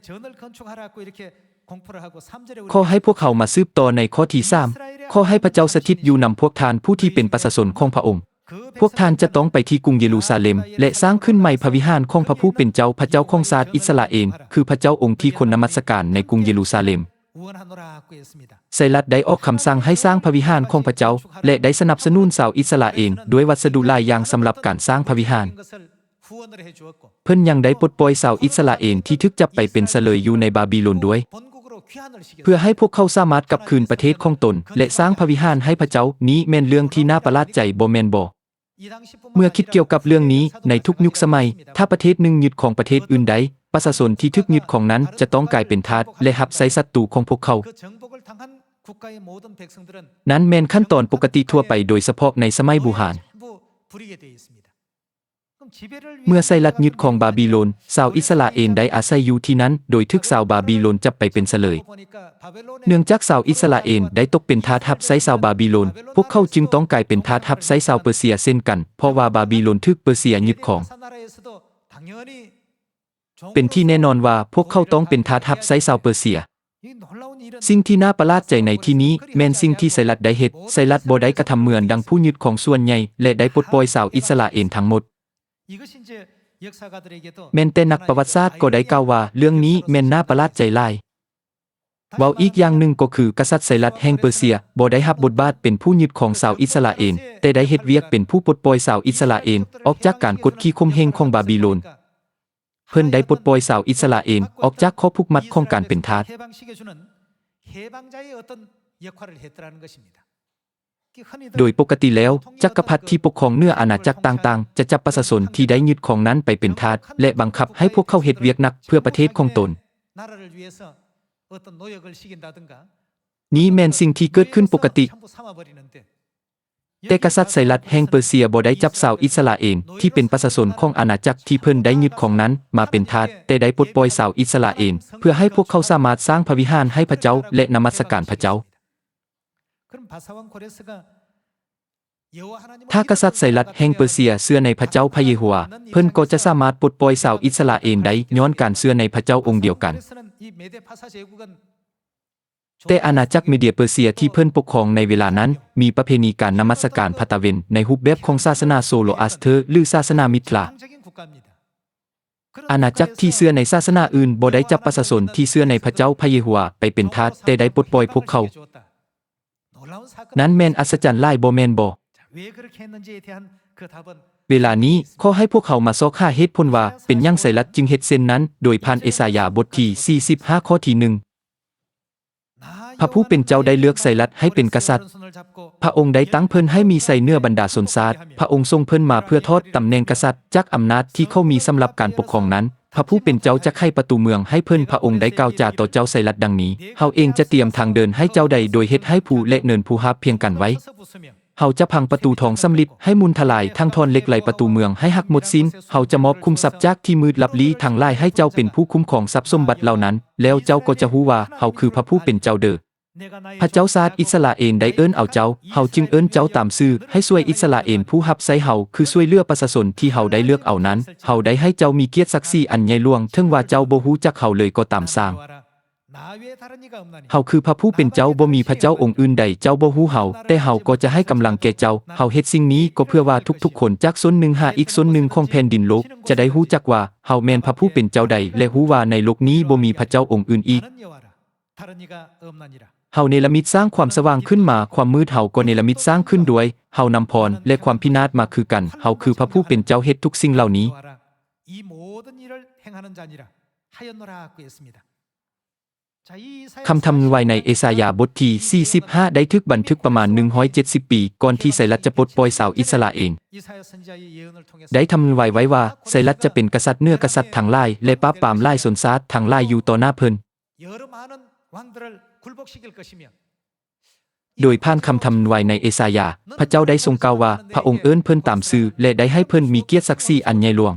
ຂໍໃຫ້ພວກເຮົາມາສືບຕໍ່ໃນຂໍ້ທີສາມ. ຂໍໃຫ້ພະເຈົ້າສະຖິດຢູ່ນຳພວກທ່ານຜູ້ທີ່ເປັນປະຊາຊົນຂອງພະອົງ. ພວກທ່ານຈະຕ້ອງໄປທີ່ກຸງເຢຣູຊາເລັມ ແລະ ສ້າງຂຶ້ນໃໝ່ພະວິຫານຂອງພະຜູ້ເປັນເຈົ້າ, ພະເຈົ້າຂອງຊາດອິດສະຣາເອນ, ຄືພະເຈົ້າອົງທີ່ຄົນນະມັດສະການໃນກຸງເຢຣູຊາເລັມ. ໄຊຣັສໄດ້ອອກຄຳສັ່ງໃຫ້ສ້າງພະວິຫານຂອງພະເຈົ້າ ແລະ ໄດ້ສະໜັບສະໜູນຊາວອິດສະຣາເອນດ້ວຍວັດສະດຸຫຼາຍຢ່າງສຳລັບການສ້າງພະວິຫານ. ເພິ່ນຍັງໄດ້ປົດປ່ອຍຊາວອິດສະຣາເອນທີ່ຖືກຈັບໄປເປັນສະເລີຍຢູ່ໃນບາບີໂລນດ້ວຍ, ເພື່ອໃຫ້ພວກເຂົາສາມາດກັບຄືນປະເທດຂອງຕົນ ແລະ ສ້າງພະວິຫານໃຫ້ພະເຈົ້າ. ນີ້ແມ່ນເລື່ອງທີ່ໜ້າປະຫຼາດໃຈ, ບໍ່ແມ່ນບໍ? ເມື່ອຄິດກ່ຽວກັບເລື່ອງນີ້, ໃນທຸກຍຸກສະໄໝ, ຖ້າປະເທດໜຶ່ງຍຶດຄອງປະເທດອື່ນໄດ້, ປະຊາຊົນທີ່ຖືກຍຶດຄອງນັ້ນຈະຕ້ອງກາຍເປັນທາດ ແລະ ຮັບໃຊ້ສັດຕູຂອງພວກເຂົາ. ນັ້ນແມ່ນຂັ້ນຕອນປົກກະຕິທົ່ວໄປ, ໂດຍສະເພາະໃນສະໄໝບູຮານ. ເມື່ອໄຊຣັສຍຶດຄອງບາບີໂລນ, ຊາວອິດສະຣາເອນໄດ້ອາໄສຢູ່ທີ່ນັ້ນ ໂດຍຖືກຊາວບາບີໂລນຈັບໄປເປັນສະເລີຍ. ເນື່ອງຈາກຊາວອິດສະຣາເອນໄດ້ຕົກເປັນທາດຮັບໃຊ້ຊາວບາບີໂລນ, ພວກເຂົາຈຶ່ງຕ້ອງກາຍເປັນທາດຮັບໃຊ້ຊາວເປີເຊຍເຊັ່ນກັນ, ເພາະວ່າບາບີໂລນຖືກເປີເຊຍຍຶດຄອງ. ເປັນທີ່ແນ່ນອນວ່າພວກເຂົາຕ້ອງເປັນທາດຮັບໃຊ້ຊາວເປີເຊຍ. ສິ່ງທີ່ໜ້າປະຫຼາດໃຈໃນທີ່ນີ້ແມ່ນສິ່ງທີ່ໄຊຣັສໄດ້ເຮັດ. ໄຊຣັສບໍ່ໄດ້ກະທຳເໝືອນດັ່ງຜູ້ຍຶດຄອງສ່ວນໃຫຍ່ ແລະ ໄດ້ປົດປ່ອຍຊາວອິດສະຣາເອນທັງໝົດ. ແມ່ນແຕ່ນັກປະຫວັດສາດກໍໄດ້ກ່າວວ່າເລື່ອງນີ້ແມ່ນໜ້າປະຫຼາດໃຈຫຼາຍ. ເວົ້າອີກຢ່າງໜຶ່ງກໍຄື ກະສັດໄຊຣັສແຫ່ງເປີເຊຍບໍ່ໄດ້ຮັບບົດບາດເປັນຜູ້ຍຶດຄອງຊາວອິດສະຣາເອນ, ແຕ່ໄດ້ເຮັດວຽກເປັນຜູ້ປົດປ່ອຍຊາວອິດສະຣາເອນອອກຈາກການກົດຂີ່ຂົ່ມເຫງຂອງບາບີໂລນ. ເພິ່ນໄດ້ປົດປ່ອຍຊາວອິດສະຣາເອນອອກຈາກຂໍ້ຜູກມັດຂອງການເປັນທາດ. ໂດຍປົກກະຕິແລ້ວ, ຈັກກະພັດທີ່ປົກຄອງເໜືອອານາຈັກຕ່າງໆ ຈະຈັບປະຊາຊົນທີ່ໄດ້ຍຶດຄອງນັ້ນໄປເປັນທາດ ແລະ ບັງຄັບໃຫ້ພວກເຂົາເຮັດວຽກໜັກເພື່ອປະເທດຂອງຕົນ. ນີ້ແມ່ນສິ່ງທີ່ເກີດຂຶ້ນປົກກະຕິ. ແຕ່ກະສັດໄຊຣັສແຫ່ງເປີເຊຍບໍ່ໄດ້ຈັບຊາວອິດສະຣາເອນທີ່ເປັນປະຊາຊົນຂອງອານາຈັກທີ່ເພິ່ນໄດ້ຍຶດຄອງນັ້ນມາເປັນທາດ, ແຕ່ໄດ້ປົດປ່ອຍຊາວອິດສະຣາເອນ ເພື່ອໃຫ້ພວກເຂົາສາມາດສ້າງພະວິຫານໃຫ້ພະເຈົ້າ ແລະ ນະມັດສະການພະເຈົ້າ. ຖ້າກະສັດໄຊຣັສແຫ່ງເປີເຊຍເຊື່ອໃນພະເຈົ້າພະເຢໂຮວາ, ເພິ່ນກໍຈະສາມາດປົດປ່ອຍຊາວອິດສະຣາເອນໄດ້ຍ້ອນການເຊື່ອໃນພະເຈົ້າອົງດຽວກັນ. ແຕ່ອານາຈັກເມເດຍເປີເຊຍທີ່ເພິ່ນປົກຄອງໃນເວລານັ້ນ ມີປະເພນີການນະມັດສະການພະຕາເວັນໃນຮູບແບບຂອງສາສະໜາໂຊໂລອາສເທີ ຫຼື ສາສະໜາມິດລາ. ອານາຈັກທີ່ເຊື່ອໃນສາສະໜາອື່ນບໍ່ໄດ້ຈັບປະຊາຊົນທີ່ເຊື່ອໃນພະເຈົ້າພະເຢໂຮວາໄປເປັນທາດ, ແຕ່ໄດ້ປົດປ່ອຍພວກເຂົາ. ນັ້ນແມ່ນອັດສະຈັນຫຼາຍ, ບໍ່ແມ່ນບໍ? ເວລານີ້, ຂໍໃຫ້ພວກເຮົາມາຊອກຫາເຫດຜົນວ່າເປັນຫຍັງໄຊຣັສຈຶ່ງເຮັດເຊັ່ນນັ້ນ, ໂດຍຜ່ານເອສາຍາບົດທີສີ່ສິບຫ້າ ຂໍ້ທີໜຶ່ງ. ພະຜູ້ເປັນເຈົ້າໄດ້ເລືອກໄຊຣັສໃຫ້ເປັນກະສັດ. ພະອົງໄດ້ຕັ້ງເພິ່ນໃຫ້ມີໄຊເໜືອບັນດາຊົນຊາດ. ພະອົງສົ່ງເພິ່ນມາເພື່ອຖອດຕຳແໜ່ງກະສັດຈາກອຳນາດທີ່ເຂົາມີສຳລັບການປົກຄອງນັ້ນ. ພະຜູ້ເປັນເຈົ້າຈະໄຂປະຕູເມືອງໃຫ້ເພິ່ນ. ພະອົງໄດ້ກ່າວຈາຕໍ່ເຈົ້າໄຊຣັສດັ່ງນີ້, ເຮົາເອງຈະຕຽມທາງເດີນໃຫ້ເຈົ້າໄດ້ ໂດຍເຮັດໃຫ້ພູ ແລະ ເນີນພູຮາບພຽງກັນໄວ້. ເຮົາຈະພັງປະຕູທອງສຳລິດໃຫ້ມຸ່ນທະລາຍ, ຖັງທ່ອນເຫຼັກໄຫຼປະຕູເມືອງໃຫ້ຫັກໝົດສິ້ນ. ເຮົາຈະມອບຂຸມຊັບຈາກທີ່ມືດລັບລີ້ທັງຫຼາຍໃຫ້ເຈົ້າເປັນຜູ້ຄຸ້ມຄອງຊັບສົມບັດເຫຼົ່ານັ້ນ, ແລ້ວເຈົ້າກໍຈະຮູ້ວ່າເຮົາຄືພະຜູ້ເປັນເຈົ້າເດີ. ພະເຈົ້າຊາດອິດສະຣາເອນໄດ້ເອີ້ນເອົາເຈົ້າ, ເຮົາຈຶ່ງເອີ້ນເຈົ້າຕາມຊື່, ໃຫ້ຊ່ວຍອິດສະຣາເອນຜູ້ຮັບໃຊ້ເຮົາ, ຄືຊ່ວຍເຫຼືອປະຊາຊົນທີ່ເຮົາໄດ້ເລືອກເອົານັ້ນ. ເຮົາໄດ້ໃຫ້ເຈົ້າມີກຽດສັກສີອັນໃຫຍ່ຫຼວງ, ເຖິງວ່າເຈົ້າບໍ່ຮູ້ຈັກເຮົາເລີຍກໍຕາມຊ່າງ. ເຮົາຄືພະຜູ້ເປັນເຈົ້າ, ບໍ່ມີພະເຈົ້າອົງອື່ນໃດ, ເຈົ້າບໍ່ຮູ້ເຮົາ, ແຕ່ເຮົາກໍຈະໃຫ້ກຳລັງແກ່ເຈົ້າ. ເຮົາເຮັດສິ່ງນີ້ກໍເພື່ອວ່າທຸກໆຄົນຈາກຊົນໜຶ່ງຫາອີກຊົນໜຶ່ງຂອງແຜ່ນດິນໂລກ ຈະໄດ້ຮູ້ຈັກວ່າເຮົາແມ່ນພະຜູ້ເປັນເຈົ້າໃດ ແລະ ຮູ້ວ່າໃນໂລກນີ້ບໍ່ມີພະເຈົ້າອົງອື່ນອີກ. ເຮົາເນລະມິດສ້າງຄວາມສະຫວ່າງຂຶ້ນມາ, ຄວາມມືດເຮົາກໍເນລະມິດສ້າງຂຶ້ນດ້ວຍ. ເຮົານຳພອນ ແລະ ຄວາມພິນາດມາຄືກັນ. ເຮົາຄືພະຜູ້ເປັນເຈົ້າເຮັດທຸກສິ່ງເຫຼົ່ານີ້. ເຈົ້າ ຄຳທຳນາຍໃນເອສາຍາບົດທີສີ່ສິບຫ້າໄດ້ຖືກບັນທຶກປະມານໜຶ່ງຮ້ອຍເຈັດສິບປີກ່ອນທີ່ໄຊລັດຈະປົດປ່ອຍຊາວອິດສະຣາເອນ. ໄດ້ທຳນາຍໄວ້ວ່າ ໄຊລັດຈະເປັນກະສັດເໜືອກະສັດທັງຫຼາຍ ແລະ ປາບປາມຫຼາຍຊົນຊາດທັງຫຼາຍຢູ່ຕໍ່ໜ້າເພິ່ນ. ໂດຍຜ່ານຄຳທຳນາຍໃນເອສາຍາ, ພະເຈົ້າໄດ້ຊົງກ່າວວ່າ ພະອົງເອີ້ນເພິ່ນຕາມຊື່ ແລະ ໄດ້ໃຫ້ເພິ່ນມີກຽດສັກສີອັນໃຫຍ່ຫຼວງ.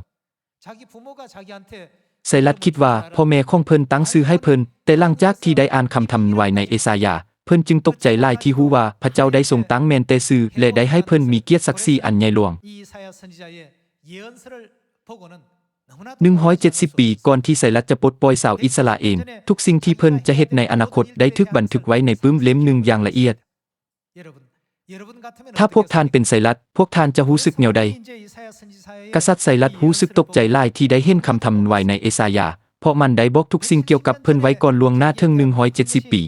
ໄຊລັດຄິດວ່າພໍ່ແມ່ຂອງເພິ່ນຕັ້ງຊື່ໃຫ້ເພິ່ນ, ແຕ່ຫຼັງຈາກທີ່ໄດ້ອ່ານຄຳທຳນາຍໃນເອສາຍາ, ເພິ່ນຈຶ່ງຕົກໃຈຫຼາຍທີ່ຮູ້ວ່າພະເຈົ້າໄດ້ຊົງຕັ້ງແມ່ນແຕ່ຊື່ ແລະ ໄດ້ໃຫ້ເພິ່ນມີກຽດສັກສີອັນໃຫຍ່ຫຼວງ. ໜຶ່ງຮ້ອຍເຈັດສິບປີກ່ອນທີ່ໄຊລັດຈະປົດປ່ອຍຊາວອິດສະຣາເອນ, ທຸກສິ່ງທີ່ເພິ່ນຈະເຮັດໃນອະນາຄົດໄດ້ຖືກບັນທຶກໄວ້ໃນປຶ້ມເຫຼັ້ມໜຶ່ງຢ່າງລະອຽດ. ຖ້າພວກທ່ານເປັນໄຊລັດ, ພວກທ່ານຈະຮູ້ສຶກແນວໃດ? ກະສັດໄຊລັດຮູ້ສຶກຕົກໃຈຫຼາຍທີ່ໄດ້ເຫັນຄຳທຳນາຍໃນເອສາຍາ, ເພາະມັນໄດ້ບອກທຸກສິ່ງກ່ຽວກັບເພິ່ນໄວ້ກ່ອນລ່ວງໜ້າເຖິງໜຶ່ງຮ້ອຍເຈັດສິບປີ.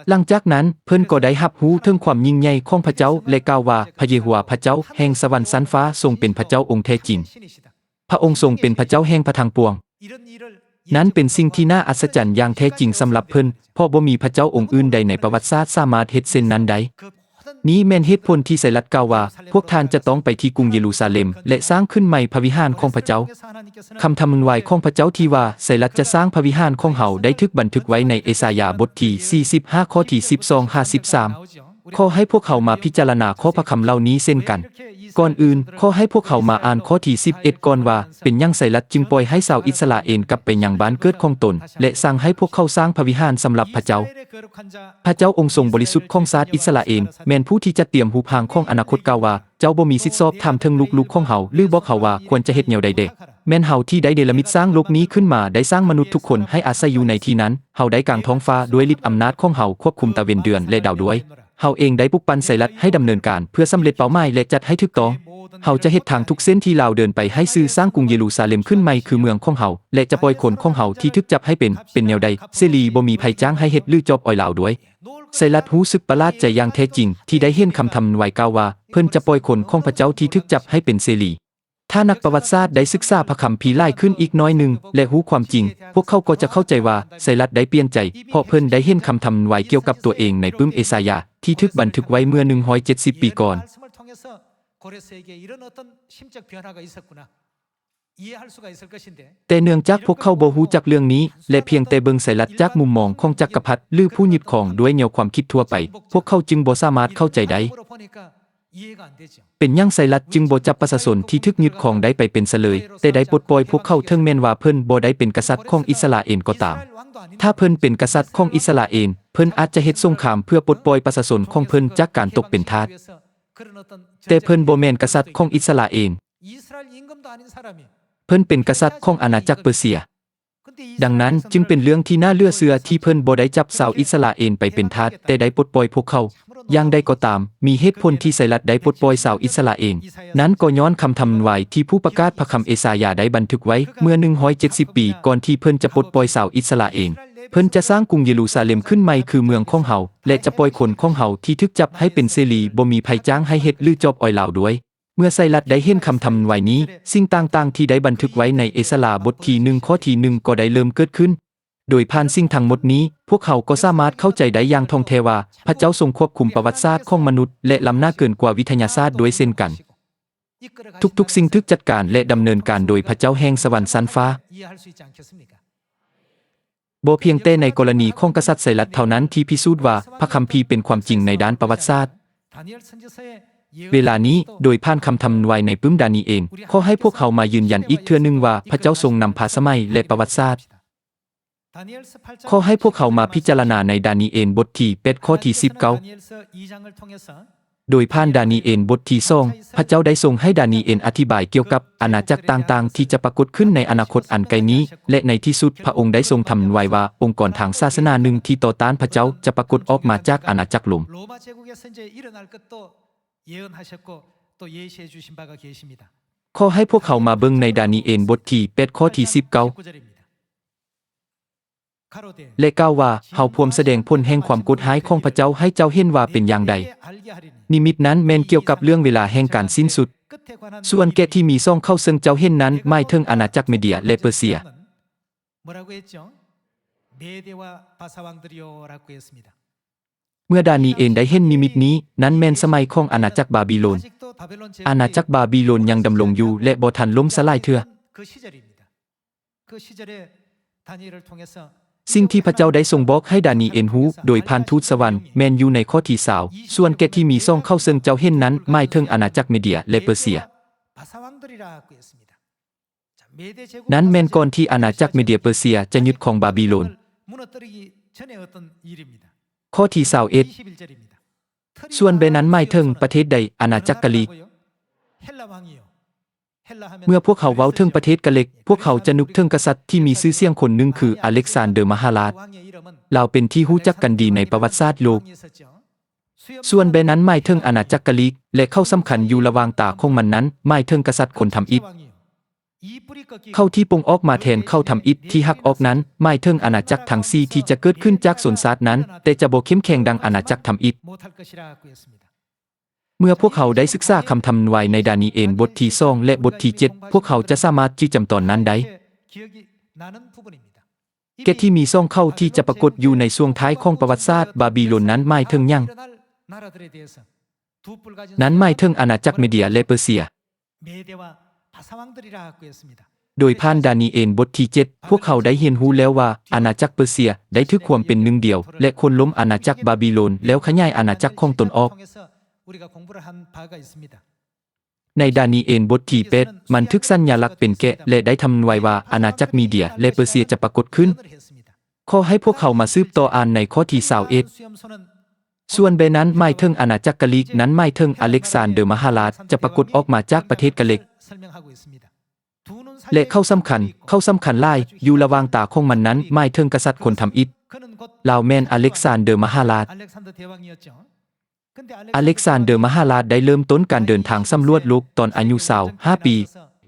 ຫຼັງຈາກນັ້ນ, ເພິ່ນກໍໄດ້ຮັບຮູ້ເຖິງຄວາມຍິ່ງໃຫຍ່ຂອງພະເຈົ້າ ແລະ ກ່າວວ່າ, ພະເຢໂຮວາພະເຈົ້າແຫ່ງສະຫວັນຊັ້ນຟ້າຊົງເປັນພະເຈົ້າອົງແທ້ຈິງ. ພະອົງຊົງເປັນພະເຈົ້າແຫ່ງພະທັງປວງ. ນັ້ນເປັນສິ່ງທີ່ໜ້າອັດສະຈັນຢ່າງແທ້ຈິງສຳລັບເພິ່ນ, ເພາະບໍ່ມີພະເຈົ້າອົງອື່ນໃດໃນປະຫວັດສາດສາມາດເຮັດເຊັ່ນນັ້ນໄດ້. ນີ້ແມ່ນເຫດຜົນທີ່ໄຊລັດກ່າວວ່າ, ພວກທ່ານຈະຕ້ອງໄປທີ່ກຸງເຢຣູຊາເລັມ ແລະ ສ້າງຂຶ້ນໃໝ່ພະວິຫານຂອງພະເຈົ້າ. ຄຳທຳນາຍຂອງພະເຈົ້າທີ່ວ່າ, ໄຊລັດຈະສ້າງພະວິຫານຂອງເຮົາ ໄດ້ຖືກບັນທຶກໄວ້ໃນເອສາຍາບົດທີສີ່ສິບຫ້າ ຂໍ້ທີສິບສອງຫາສິບສາມ. ຂໍໃຫ້ພວກເຮົາມາພິຈາລະນາຂໍ້ພະຄຳເຫຼົ່ານີ້ເຊັ່ນກັນ. ກ່ອນອື່ນ, ຂໍໃຫ້ພວກເຮົາມາອ່ານຂໍ້ທີສິບເອັດກ່ອນວ່າ, ເປັນຫຍັງໄຊລັດຈຶ່ງປ່ອຍໃຫ້ຊາວອິດສະຣາເອນກັບໄປຍັງບ້ານເກີດຂອງຕົນ ແລະ ສັ່ງໃຫ້ພວກເຂົາສ້າງພະວິຫານສຳລັບພະເຈົ້າ? ພະເຈົ້າອົງຊົງບໍລິສຸດຂອງຊາດອິດສະຣາເອນ ແມ່ນຜູ້ທີ່ຈັດຕຽມຮູບຮ່າງຂອງອະນາຄົດ ກ່າວວ່າ, ເຈົ້າບໍ່ມີສິດສອບຖາມເຖິງລູກໆຂອງເຮົາ ຫຼື ບອກເຮົາວ່າຄວນຈະເຮັດແນວໃດແດ່. ແມ່ນເຮົາທີ່ໄດ້ເນລະມິດສ້າງໂລກນີ້ຂຶ້ນມາ, ໄດ້ສ້າງມະນຸດທຸກຄົນໃຫ້ອາໄສຢູ່ໃນທີ່ນັ້ນ. ເຮົາໄດ້ກາງທ້ອງຟ້າດ້ວຍລິດອຳນາດຂອງເຮົາ, ຄວບຄຸມຕາເວັນ, ເດືອນ ແລະ ດາວດ້ວຍ. ເຮົາເອງໄດ້ປຸກປັ່ນໄຊລັດໃຫ້ດຳເນີນການເພື່ອສຳເລັດເປົ້າໝາຍ ແລະ ຈັດໃຫ້ຖືກຕ້ອງ. ເຮົາຈະເຮັດທາງທຸກເສັ້ນທີ່ລາວເດີນໄປໃຫ້ຊື່, ສ້າງກຸງເຢຣູຊາເລັມຂຶ້ນໃໝ່ຄືເມືອງຂອງເຮົາ ແລະ ຈະປ່ອຍຄົນຂອງເຮົາທີ່ຖືກຈັບໃຫ້ເປັນ, ເປັນແນວໃດ, ເສລີ, ບໍ່ມີໃຜຈ້າງໃຫ້ເຮັດ ຫຼື ຈອບອອຍລາວດ້ວຍ. ໄຊລັດຮູ້ສຶກປະຫຼາດໃຈຢ່າງແທ້ຈິງທີ່ໄດ້ເຫັນຄຳທຳນາຍກ່າວວ່າ, ເພິ່ນຈະປ່ອຍຄົນຂອງພະເຈົ້າທີ່ຖືກຈັບໃຫ້ເປັນເສລີ. ຖ້ານັກປະຫວັດສາດໄດ້ສຶກສາພະຄຳພີຫຼາຍຂຶ້ນອີກໜ້ອຍໜຶ່ງ ແລະ ຮູ້ຄວາມຈິງ, ພວກເຂົາກໍຈະເຂົ້າໃຈວ່າ ໄຊລັດໄດ້ປ່ຽນໃຈ ເພາະເພິ່ນໄດ້ເຫັນຄຳທຳນາຍກ່ຽວກັບຕົວເອງໃນປຶ້ມເອສາຍາທີ່ຖືກບັນທຶກໄວ້ເມື່ອໜຶ່ງຮ້ອຍເຈັດສິບປີກ່ອນ. ແຕ່ເນື່ອງຈາກພວກເຂົາບໍ່ຮູ້ຈັກເລື່ອງນີ້ ແລະ ພຽງແຕ່ເບິ່ງໄຊລັດຈາກມຸມມອງຂອງຈັກກະພັດ ຫຼື ຜູ້ຍຶດຄອງດ້ວຍແນວຄວາມຄິດທົ່ວໄປ, ພວກເຂົາຈຶ່ງບໍ່ສາມາດເຂົ້າໃຈໄດ້. ເປັນຫຍັງໄຊລັດຈຶ່ງບໍ່ຈັບປະຊາຊົນທີ່ຖືກຍຶດຄອງໄດ້ໄປເປັນຊະເລີຍ, ແຕ່ໄດ້ປົດປ່ອຍພວກເຂົາເຖິງແມ່ນວ່າເພິ່ນບໍ່ໄດ້ເປັນກະສັດຂອງອິດສະຣາເອນກໍຕາມ? ຖ້າເພິ່ນເປັນກະສັດຂອງອິດສະຣາເອນ, ເພິ່ນອາດຈະເຮັດສົງຄາມເພື່ອປົດປ່ອຍປະຊາຊົນຂອງເພິ່ນຈາກການຕົກເປັນທາດ. ແຕ່ເພິ່ນບໍ່ແມ່ນກະສັດຂອງອິດສະຣາເອນ. ເພິ່ນເປັນກະສັດຂອງອານາຈັກເປີເຊຍ. ດັ່ງນັ້ນຈຶ່ງເປັນເລື່ອງທີ່ໜ້າເຫຼືອເຊື່ອທີ່ເພິ່ນບໍ່ໄດ້ຈັບຊາວອິດສະຣາເອນໄປເປັນທາດ, ແຕ່ໄດ້ປົດປ່ອຍພວກເຂົາ. ຢ່າງໃດກໍຕາມ, ມີເຫດຜົນທີ່ໄຊລັດໄດ້ປົດປ່ອຍຊາວອິດສະຣາເອນ, ນັ້ນກໍຍ້ອນຄຳທຳນາຍທີ່ຜູ້ປະກາດພະຄຳເອສາຍາໄດ້ບັນທຶກໄວ້ເມື່ອໜຶ່ງຮ້ອຍເຈັດສິບປີ ກ່ອນທີ່ເພິ່ນຈະປົດປ່ອຍຊາວອິດສະຣາເອນ. ເພິ່ນຈະສ້າງກຸງເຢຣູຊາເລັມຂຶ້ນໃໝ່ຄືເມືອງຂອງເຮົາ ແລະ ຈະປ່ອຍຄົນຂອງເຮົາທີ່ຖືກຈັບໃຫ້ເປັນເສລີ, ບໍ່ມີໃຜຈ້າງໃຫ້ເຮັດ ຫຼື ຈອບອອຍລາວດ້ວຍ. ເມື່ອໄຊລັດໄດ້ເຫັນຄຳທຳນາຍນີ້, ສິ່ງຕ່າງໆທີ່ໄດ້ບັນທຶກໄວ້ໃນເອສາຍາບົດທີໜຶ່ງ ຂໍ້ທີໜຶ່ງກໍໄດ້ເລີ່ມເກີດຂຶ້ນ. ໂດຍຜ່ານສິ່ງທັງໝົດນີ້, ພວກເຮົາກໍສາມາດເຂົ້າໃຈໄດ້ຢ່າງທ່ອງແທ້ວ່າ ພະເຈົ້າຊົງຄວບຄຸມປະຫວັດສາດຂອງມະນຸດ ແລະ ລ້ຳໜ້າເກີນກວ່າວິທະຍາສາດດ້ວຍເຊັ່ນກັນ. ທຸກໆສິ່ງຖືກຈັດການ ແລະ ດຳເນີນການໂດຍພະເຈົ້າແຫ່ງສະຫວັນຊັ້ນຟ້າ. ບໍ່ພຽງແຕ່ໃນກໍລະນີຂອງກະສັດໄຊລັດເທົ່ານັ້ນທີ່ພິສູດວ່າພະຄຳພີເປັນຄວາມຈິງໃນດ້ານປະຫວັດສາດ. ເວລານີ້, ໂດຍຜ່ານຄຳທຳນາຍໃນປຶ້ມດານີເອນ, ຂໍໃຫ້ພວກເຮົາມາຢືນຢັນອີກເທື່ອໜຶ່ງວ່າພະເຈົ້າຊົງນຳພາສະໄໝ ແລະ ປະຫວັດສາດ. ຂໍໃຫ້ພວກເຮົາມາພິຈາລະນາໃນດານີເອນບົດທີແປດ ຂໍ້ທີສິບເກົ້າ. ໂດຍຜ່ານດານີເອນບົດທີສອງ, ພະເຈົ້າໄດ້ຊົງໃຫ້ດານີເອນອະທິບາຍກ່ຽວກັບອານາຈັກຕ່າງໆທີ່ຈະປາກົດຂຶ້ນໃນອະນາຄົດອັນໃກ້ນີ້, ແລະ ໃນທີ່ສຸດພະອົງໄດ້ຊົງທຳນາຍວ່າອົງກອນທາງສາສະໜາໜຶ່ງທີ່ຕໍ່ຕ້ານພະເຈົ້າຈະປາກົດອອກມາຈາກອານາຈັກໂລມ. ຂໍໃຫ້ພວກເຮົາມາເບິ່ງໃນດານີເອນບົດທີແປດ ຂໍ້ທີສິບເກົ້າ. ແລະ ກ່າວວ່າ, ເຮົາພວມສະແດງຜົນແຫ່ງຄວາມໂກດຮ້າຍຂອງພະເຈົ້າໃຫ້ເຈົ້າເຫັນວ່າເປັນຢ່າງໃດ. ນິມິດນັ້ນແມ່ນກ່ຽວກັບເລື່ອງເວລາແຫ່ງການສິ້ນສຸດ. ສ່ວນແກະທີ່ມີສອງເຂົ້າເຊິ່ງເຈົ້າເຫັນນັ້ນໝາຍເຖິງອານາຈັກເມເດຍ ແລະ ເປີເຊຍ. 뭐라고 했죠? 메대와 바사 왕들이요 라고 했습니다. ເມື່ອດານີເອນໄດ້ເຫັນນິມິດນີ້, ນັ້ນແມ່ນສະໄໝຂອງອານາຈັກບາບິໂລນ. ອານາຈັກບາບິໂລນຍັງດຳລົງຢູ່ ແລະ ບໍ່ທັນລົ້ມສະຫຼາຍເທື່ອ. 그 시절입니다. 그 시절에 다니엘을 통해서 ສິ່ງທີ່ພະເຈົ້າໄດ້ຊົງບອກໃຫ້ດານີເອນຮູ້ໂດຍຜ່ານທູດສະຫວັນ ແມ່ນຢູ່ໃນຂໍ້ທີຊາວ. ສ່ວນແກະທີ່ມີສອງເຄົ້າເຊິ່ງເຈົ້າເຫັນນັ້ນ ໝາຍເຖິງອານາຈັກເມເດຍ ແລະ ເປີເຊຍ. 바사 왕들이라고 했습니다. 자, 메대 제국 ນັ້ນແມ່ນກ່ອນທີ່ອານາຈັກເມເດຍເປີເຊຍຈະຍຶດຄອງບາບິໂລນ. 무너뜨리기 전에 어떤 일입니다. ຂໍ້ທີຊາວເອັດ 이십일 절입니다. ສ່ວນແບນັ້ນໝາຍເຖິງປະເທດໃດ? ອານາຈັກກະລີກ. 헬라 왕이요. ເມື່ອພວກເຮົາເວົ້າເຖິງປະເທດກະເລັກ, ພວກເຮົາຈະນຶກເຖິງກະສັດທີ່ມີຊື່ສຽງຄົນໜຶ່ງຄືອາເລັກຊານເດີມະຫາລາດ. ລາວເປັນທີ່ຮູ້ຈັກກັນດີໃນປະຫວັດສາດໂລກ. ສ່ວນແບນັ້ນໝາຍເຖິງອານາຈັກກະລີກ ແລະ ເຄົ້າສຳຄັນຢູ່ລະຫວ່າງຕາຂອງມັນນັ້ນ ໝາຍເຖິງກະສັດຄົນທຳອິດ. ເຄົ້າທີ່ປົ່ງອອກມາແທນເຄົ້າທຳອິດທີ່ຫັກອອກນັ້ນ ໝາຍເຖິງອານາຈັກທັງສີ່ທີ່ຈະເກີດຂຶ້ນຈາກຊົນຊາດນັ້ນ, ແຕ່ຈະບໍ່ເຂັ້ມແຂງດັ່ງອານາຈັກທຳອິດ. ເມື່ອພວກເຮົາໄດ້ສຶກສາຄຳທຳນາຍໃນດານີເອນບົດທີສອງ ແລະ ບົດທີເຈັດ, ພວກເຮົາຈະສາມາດຈື່ຈຳຕອນນັ້ນໄດ້. ແກະທີ່ມີສອງເຄົ້າທີ່ຈະປາກົດຢູ່ໃນຊ່ວງທ້າຍຂອງປະຫວັດສາດບາບິໂລນນັ້ນໝາຍເຖິງຫຍັງ? ນັ້ນໝາຍເຖິງອານາຈັກເມເດຍ ແລະ ເປີເຊຍ. 메대와 바사 왕들이라고 했습니다. ໂດຍຜ່ານດານີເອນບົດທີເຈັດ, ພວກເຮົາໄດ້ຮຽນຮູ້ແລ້ວວ່າ ອານາຈັກເປີເຊຍໄດ້ຖືກຮວມເປັນໜຶ່ງດຽວ ແລະ ໂຄ່ນລົ້ມອານາຈັກບາບິໂລນ ແລ້ວຂະຫຍາຍອານາຈັກຂອງຕົນອອກ. 우리가 공부를 한 바가 있습니다. ໃນດານີເອນບົດທີແປດ, ມັນຖືກສັນຍາລັກເປັນແກະ ແລະ ໄດ້ທຳນາຍວ່າອານາຈັກມີເດຍ ແລະ ເປີເຊຍຈະປາກົດຂຶ້ນ. ຂໍໃຫ້ພວກເຮົາມາສືບຕໍ່ອ່ານໃນຂໍ້ທີຊາວເອັດ. ສ່ວນແບນັ້ນໝາຍເຖິງອານາຈັກກະລີກ, ນັ້ນໝາຍເຖິງອາເລັກຊານເດີມະຫາລາດຈະປາກົດອອກມາຈາກປະເທດກະເລັກ. ແລະ ເຄົ້າສຳຄັນ, ເຄົ້າສຳຄັນຫຼາຍ, ຢູ່ລະຫວ່າງຕາຂອງມັນນັ້ນໝາຍເຖິງກະສັດຄົນທຳອິດ. ລາວແມ່ນອາເລັກຊານເດີມະຫາລາດ. ອາເລັກຊານເດີມະຫາລາດໄດ້ເລີ່ມຕົ້ນການເດີນທາງສຳຫຼວດໂລກຕອນອາຍຸຊາວຫ້າປີ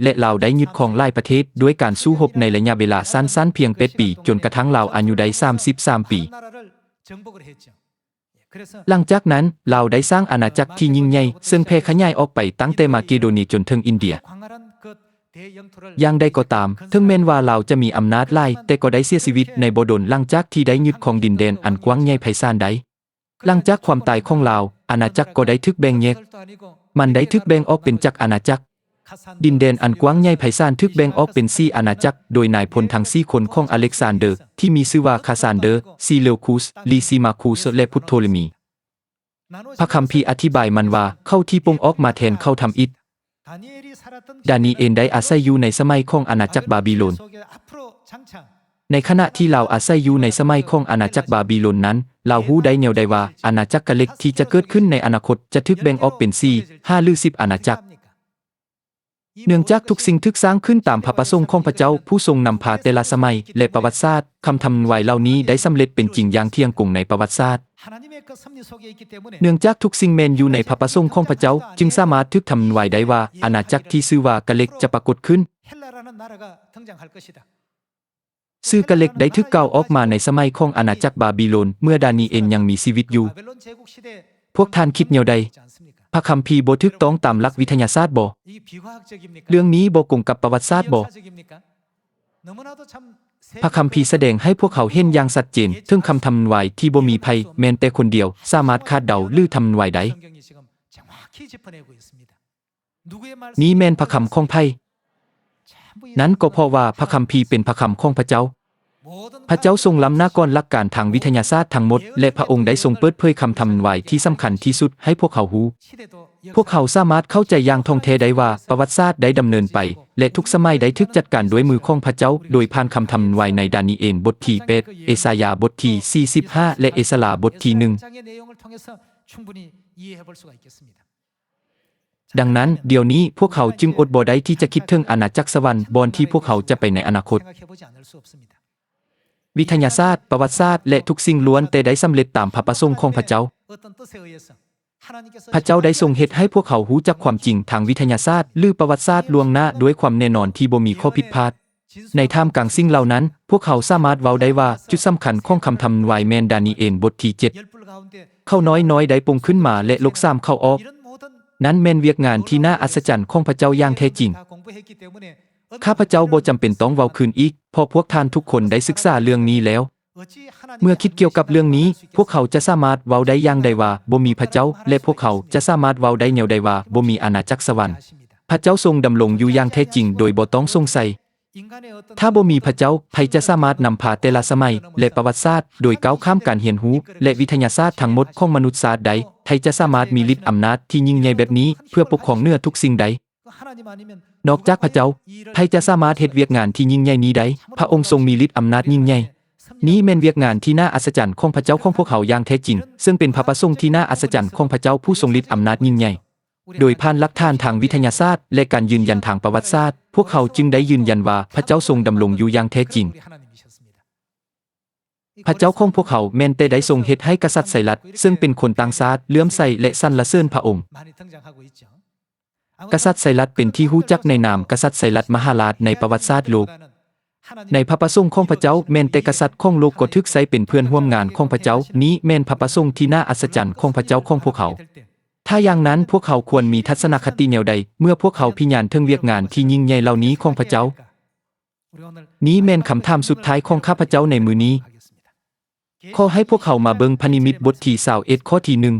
ແລະ ລາວໄດ້ຍຶດຄອງຫຼາຍປະເທດດ້ວຍການສູ້ຮົບໃນໄລຍະເວລາສັ້ນໆພຽງແປດປີ, ຈົນກະທັ່ງລາວອາຍຸໄດ້ສາມສິບສາມປີ. ຫຼັງຈາກນັ້ນ, ລາວໄດ້ສ້າງອານາຈັກທີ່ຍິ່ງໃຫຍ່, ເຊິ່ງແຜ່ຂະຫຍາຍອອກໄປຕັ້ງແຕ່ມາເກໂດເນຍຈົນເຖິງອິນເດຍ. ຢ່າງໃດກໍຕາມ, ເຖິງແມ່ນວ່າລາວຈະມີອຳນາດຫຼາຍ, ແຕ່ກໍໄດ້ເສຍຊີວິດໃນບໍ່ດົນຫຼັງຈາກທີ່ໄດ້ຍຶດຄອງດິນແດນອັນກວ້າງໃຫຍ່ໄພສານໄດ້. ຫຼັງຈາກຄວາມຕາຍຂອງລາວ, ອານາຈັກກໍໄດ້ຖືກແບ່ງແຍກ. ມັນໄດ້ຖືກແບ່ງອອກເປັນຈັກອານາຈັກ. ດິນແດນອັນກວ້າງໃຫຍ່ໄພສານຖືກແບ່ງອອກເປັນສີ່ອານາຈັກ ໂດຍນາຍພົນທັງສີ່ຄົນຂອງອາເລັກຊານເດີ ທີ່ມີຊື່ວ່າຄາຊານເດີ, ຊີເລວຄູສ, ລີຊີມາຄູສ ແລະ ພຸດໂທເລມີ. ພະຄຳພີອະທິບາຍມັນວ່າ ເຄົ້າທີ່ປົ່ງອອກມາແທນເຄົ້າທຳອິດ. ດານີເອນໄດ້ອາໄສຢູ່ໃນສະໄໝຂອງອານາຈັກບາບິໂລນ. ໃນຂະນະທີ່ລາວອາໄສຢູ່ໃນສະໄໝຂອງອານາຈັກບາບິໂລນນັ້ນ, ລາວຮູ້ໄດ້ແນວໃດວ່າອານາຈັກກະເລັກທີ່ຈະເກີດຂຶ້ນໃນອະນາຄົດຈະຖືກແບ່ງອອກເປັນສີ່, ຫ້າ ຫຼື ສິບອານາຈັກ? ເນື່ອງຈາກທຸກສິ່ງຖືກສ້າງຂຶ້ນຕາມພະປະສົງຂອງພະເຈົ້າຜູ້ຊົງນຳພາແຕ່ລະສະໄໝ ແລະ ປະຫວັດສາດ, ຄຳທຳນາຍເຫຼົ່ານີ້ໄດ້ສຳເລັດເປັນຈິງຢ່າງທ່ຽງກົງໃນປະຫວັດສາດ. ເນື່ອງຈາກທຸກສິ່ງແມ່ນຢູ່ໃນພະປະສົງຂອງພະເຈົ້າ, ຈຶ່ງສາມາດຖືກທຳນາຍໄດ້ວ່າອານາຈັກທີ່ຊື່ວ່າກະເລັກຈະປາກົດຂຶ້ນ.ຊື່ກະເລັກໄດ້ຖືກກ່າວອອກມາໃນສະໄໝຂອງອານາຈັກບາບິໂລນ ເມື່ອດານີເອນຍັງມີຊີວິດຢູ່. ພວກທ່ານຄິດແນວໃດ? ພະຄຳພີບໍ່ຖືກຕ້ອງຕາມຫຼັກວິທະຍາສາດບໍ? ເລື່ອງນີ້ບໍ່ກົງກັບປະຫວັດສາດບໍ? ພະຄຳພີສະແດງໃຫ້ພວກເຮົາເຫັນຢ່າງຊັດເຈນ ເຖິງຄຳທຳນາຍທີ່ບໍ່ມີໃຜແມ່ນແຕ່ຄົນດຽວສາມາດຄາດເດົາ ຫຼື ທຳນາຍໄດ້. ນີ້ແມ່ນພະຄຳຂອງໃຜ? ນັ້ນກໍເພາະວ່າພະຄຳພີເປັນພະຄຳຂອງພະເຈົ້າ. ພະເຈົ້າຊົງລ້ຳໜ້າກ່ອນຫຼັກການທາງວິທະຍາສາດທັງໝົດ ແລະ ພະອົງໄດ້ຊົງເປີດເຜີຍຄຳທຳນາຍທີ່ສຳຄັນທີ່ສຸດໃຫ້ພວກເຮົາຮູ້. ພວກເຮົາສາມາດເຂົ້າໃຈຢ່າງທ່ອງແທ້ໄດ້ວ່າປະຫວັດສາດໄດ້ດຳເນີນໄປ ແລະ ທຸກສະໄໝໄດ້ຖືກຈັດການດ້ວຍມືຂອງພະເຈົ້າ ໂດຍຜ່ານຄຳທຳນາຍໃນດານີເອນບົດທີແປດ, ເອຊາຍາບົດທີສີ່ສິບຫ້າ ແລະ ເອສລາບົດທີໜຶ່ງ. ດັ່ງນັ້ນ, ດຽວນີ້ພວກເຮົາຈຶ່ງອົດບໍ່ໄດ້ທີ່ຈະຄິດເຖິງອານາຈັກສະຫວັນ ບ່ອນທີ່ພວກເຮົາຈະໄປໃນອະນາຄົດ. ວິທະຍາສາດ, ປະຫວັດສາດ ແລະ ທຸກສິ່ງລ້ວນແຕ່ໄດ້ສຳເລັດຕາມພະປະສົງຂອງພະເຈົ້າ. ພະເຈົ້າໄດ້ຊົງເຮັດໃຫ້ພວກເຮົາຮູ້ຈັກຄວາມຈິງທາງວິທະຍາສາດ ຫຼື ປະຫວັດສາດລ່ວງໜ້າດ້ວຍຄວາມແນ່ນອນທີ່ບໍ່ມີຂໍ້ຜິດພາດ. ໃນທ່າມກາງສິ່ງເຫຼົ່ານັ້ນ, ພວກເຮົາສາມາດເວົ້າໄດ້ວ່າຈຸດສຳຄັນຂອງຄຳທຳນາຍແມ່ນດານີເອນບົດທີເຈັດ. ເຄົ້ານ້ອຍໆໄດ້ປົ່ງຂຶ້ນມາ ແລະ ລົກສາມເຄົ້າອອກ. ນັ້ນແມ່ນວຽກງານທີ່ໜ້າອັດສະຈັນຂອງພະເຈົ້າຢ່າງແທ້ຈິງ. ຂ້າພະເຈົ້າບໍ່ຈຳເປັນຕ້ອງເວົ້າຄືນອີກ, ເພາະພວກທ່ານທຸກຄົນໄດ້ສຶກສາເລື່ອງນີ້ແລ້ວ. ເມື່ອຄິດກ່ຽວກັບເລື່ອງນີ້, ພວກເຂົາຈະສາມາດເວົ້າໄດ້ຢ່າງໃດວ່າບໍ່ມີພະເຈົ້າ, ແລະ ພວກເຂົາຈະສາມາດເວົ້າໄດ້ແນວໃດວ່າບໍ່ມີອານາຈັກສະຫວັນ? ພະເຈົ້າຊົງດຳລົງຢູ່ຢ່າງແທ້ຈິງໂດຍບໍ່ຕ້ອງສົງໄສ. ຖ້າບໍ່ມີພະເຈົ້າ, ໃຜຈະສາມາດນຳພາແຕ່ລະສະໄໝ ແລະ ປະຫວັດສາດ, ໂດຍກ້າວຂ້າມການຮຽນຮູ້ ແລະ ວິທະຍາສາດທັງໝົດຂອງມະນຸດຊາດໄດ້? ໃຜຈະສາມາດມີລິດອຳນາດທີ່ຍິ່ງໃຫຍ່ແບບນີ້ ເພື່ອປົກຄອງເໜືອທຸກສິ່ງໄດ້? ນອກຈາກພະເຈົ້າ, ໃຜຈະສາມາດເຮັດວຽກງານທີ່ຍິ່ງໃຫຍ່ນີ້ໄດ້? ພະອົງຊົງມີລິດອຳນາດຍິ່ງໃຫຍ່. ນີ້ແມ່ນວຽກງານທີ່ໜ້າອັດສະຈັນຂອງພະເຈົ້າຂອງພວກເຮົາຢ່າງແທ້ຈິງ, ເຊິ່ງເປັນພະປະສົງທີ່ໜ້າອັດສະຈັນຂອງພະເຈົ້າຜູ້ຊົງລິດອຳນາດຍິ່ງໃຫຍ່. ໂດຍຜ່ານຫຼັກຖານທາງວິທະຍາສາດ ແລະ ການຢືນຢັນທາງປະຫວັດສາດ, ພວກເຮົາຈຶ່ງໄດ້ຢືນຢັນວ່າພະເຈົ້າຊົງດຳລົງຢູ່ຢ່າງແທ້ຈິງ. ພະເຈົ້າຂອງພວກເຮົາແມ່ນແຕ່ໄດ້ຊົງເຮັດໃຫ້ກະສັດໄຊຣັດ, ເຊິ່ງເປັນຄົນຕ່າງຊາດ, ເຫຼື້ອມໃສ ແລະ ສັນລະເສີນພະອົງ. ກະສັດໄຊຣັດເປັນທີ່ຮູ້ຈັກໃນນາມກະສັດໄຊຣັດມະຫາລາດໃນປະຫວັດສາດໂລກ. ໃນພະປະສົງຂອງພະເຈົ້າ, ແມ່ນແຕ່ກະສັດຂອງໂລກກໍຖືກໃຊ້ເປັນເພື່ອນຮ່ວມງານຂອງພະເຈົ້າ. ນີ້ແມ່ນພະປະສົງທີ່ໜ້າອັດສະຈັນຂອງພະເຈົ້າຂອງພວກເຮົາ. ຖ້າຢ່າງນັ້ນ, ພວກເຮົາຄວນມີທັດສະນະຄະຕິແນວໃດ ເມື່ອພວກເຮົາພິຍານເຖິງວຽກງານທີ່ຍິ່ງໃຫຍ່ເຫຼົ່ານີ້ຂອງພະເຈົ້າ? ນີ້ແມ່ນຄຳຖາມສຸດທ້າຍຂອງຂ້າພະເຈົ້າໃນມື້ນີ້. ຂໍໃຫ້ພວກເຮົາມາເບິ່ງພະນິມິດບົດທີຊາວເອັດ ຂໍ້ທີໜຶ່ງ.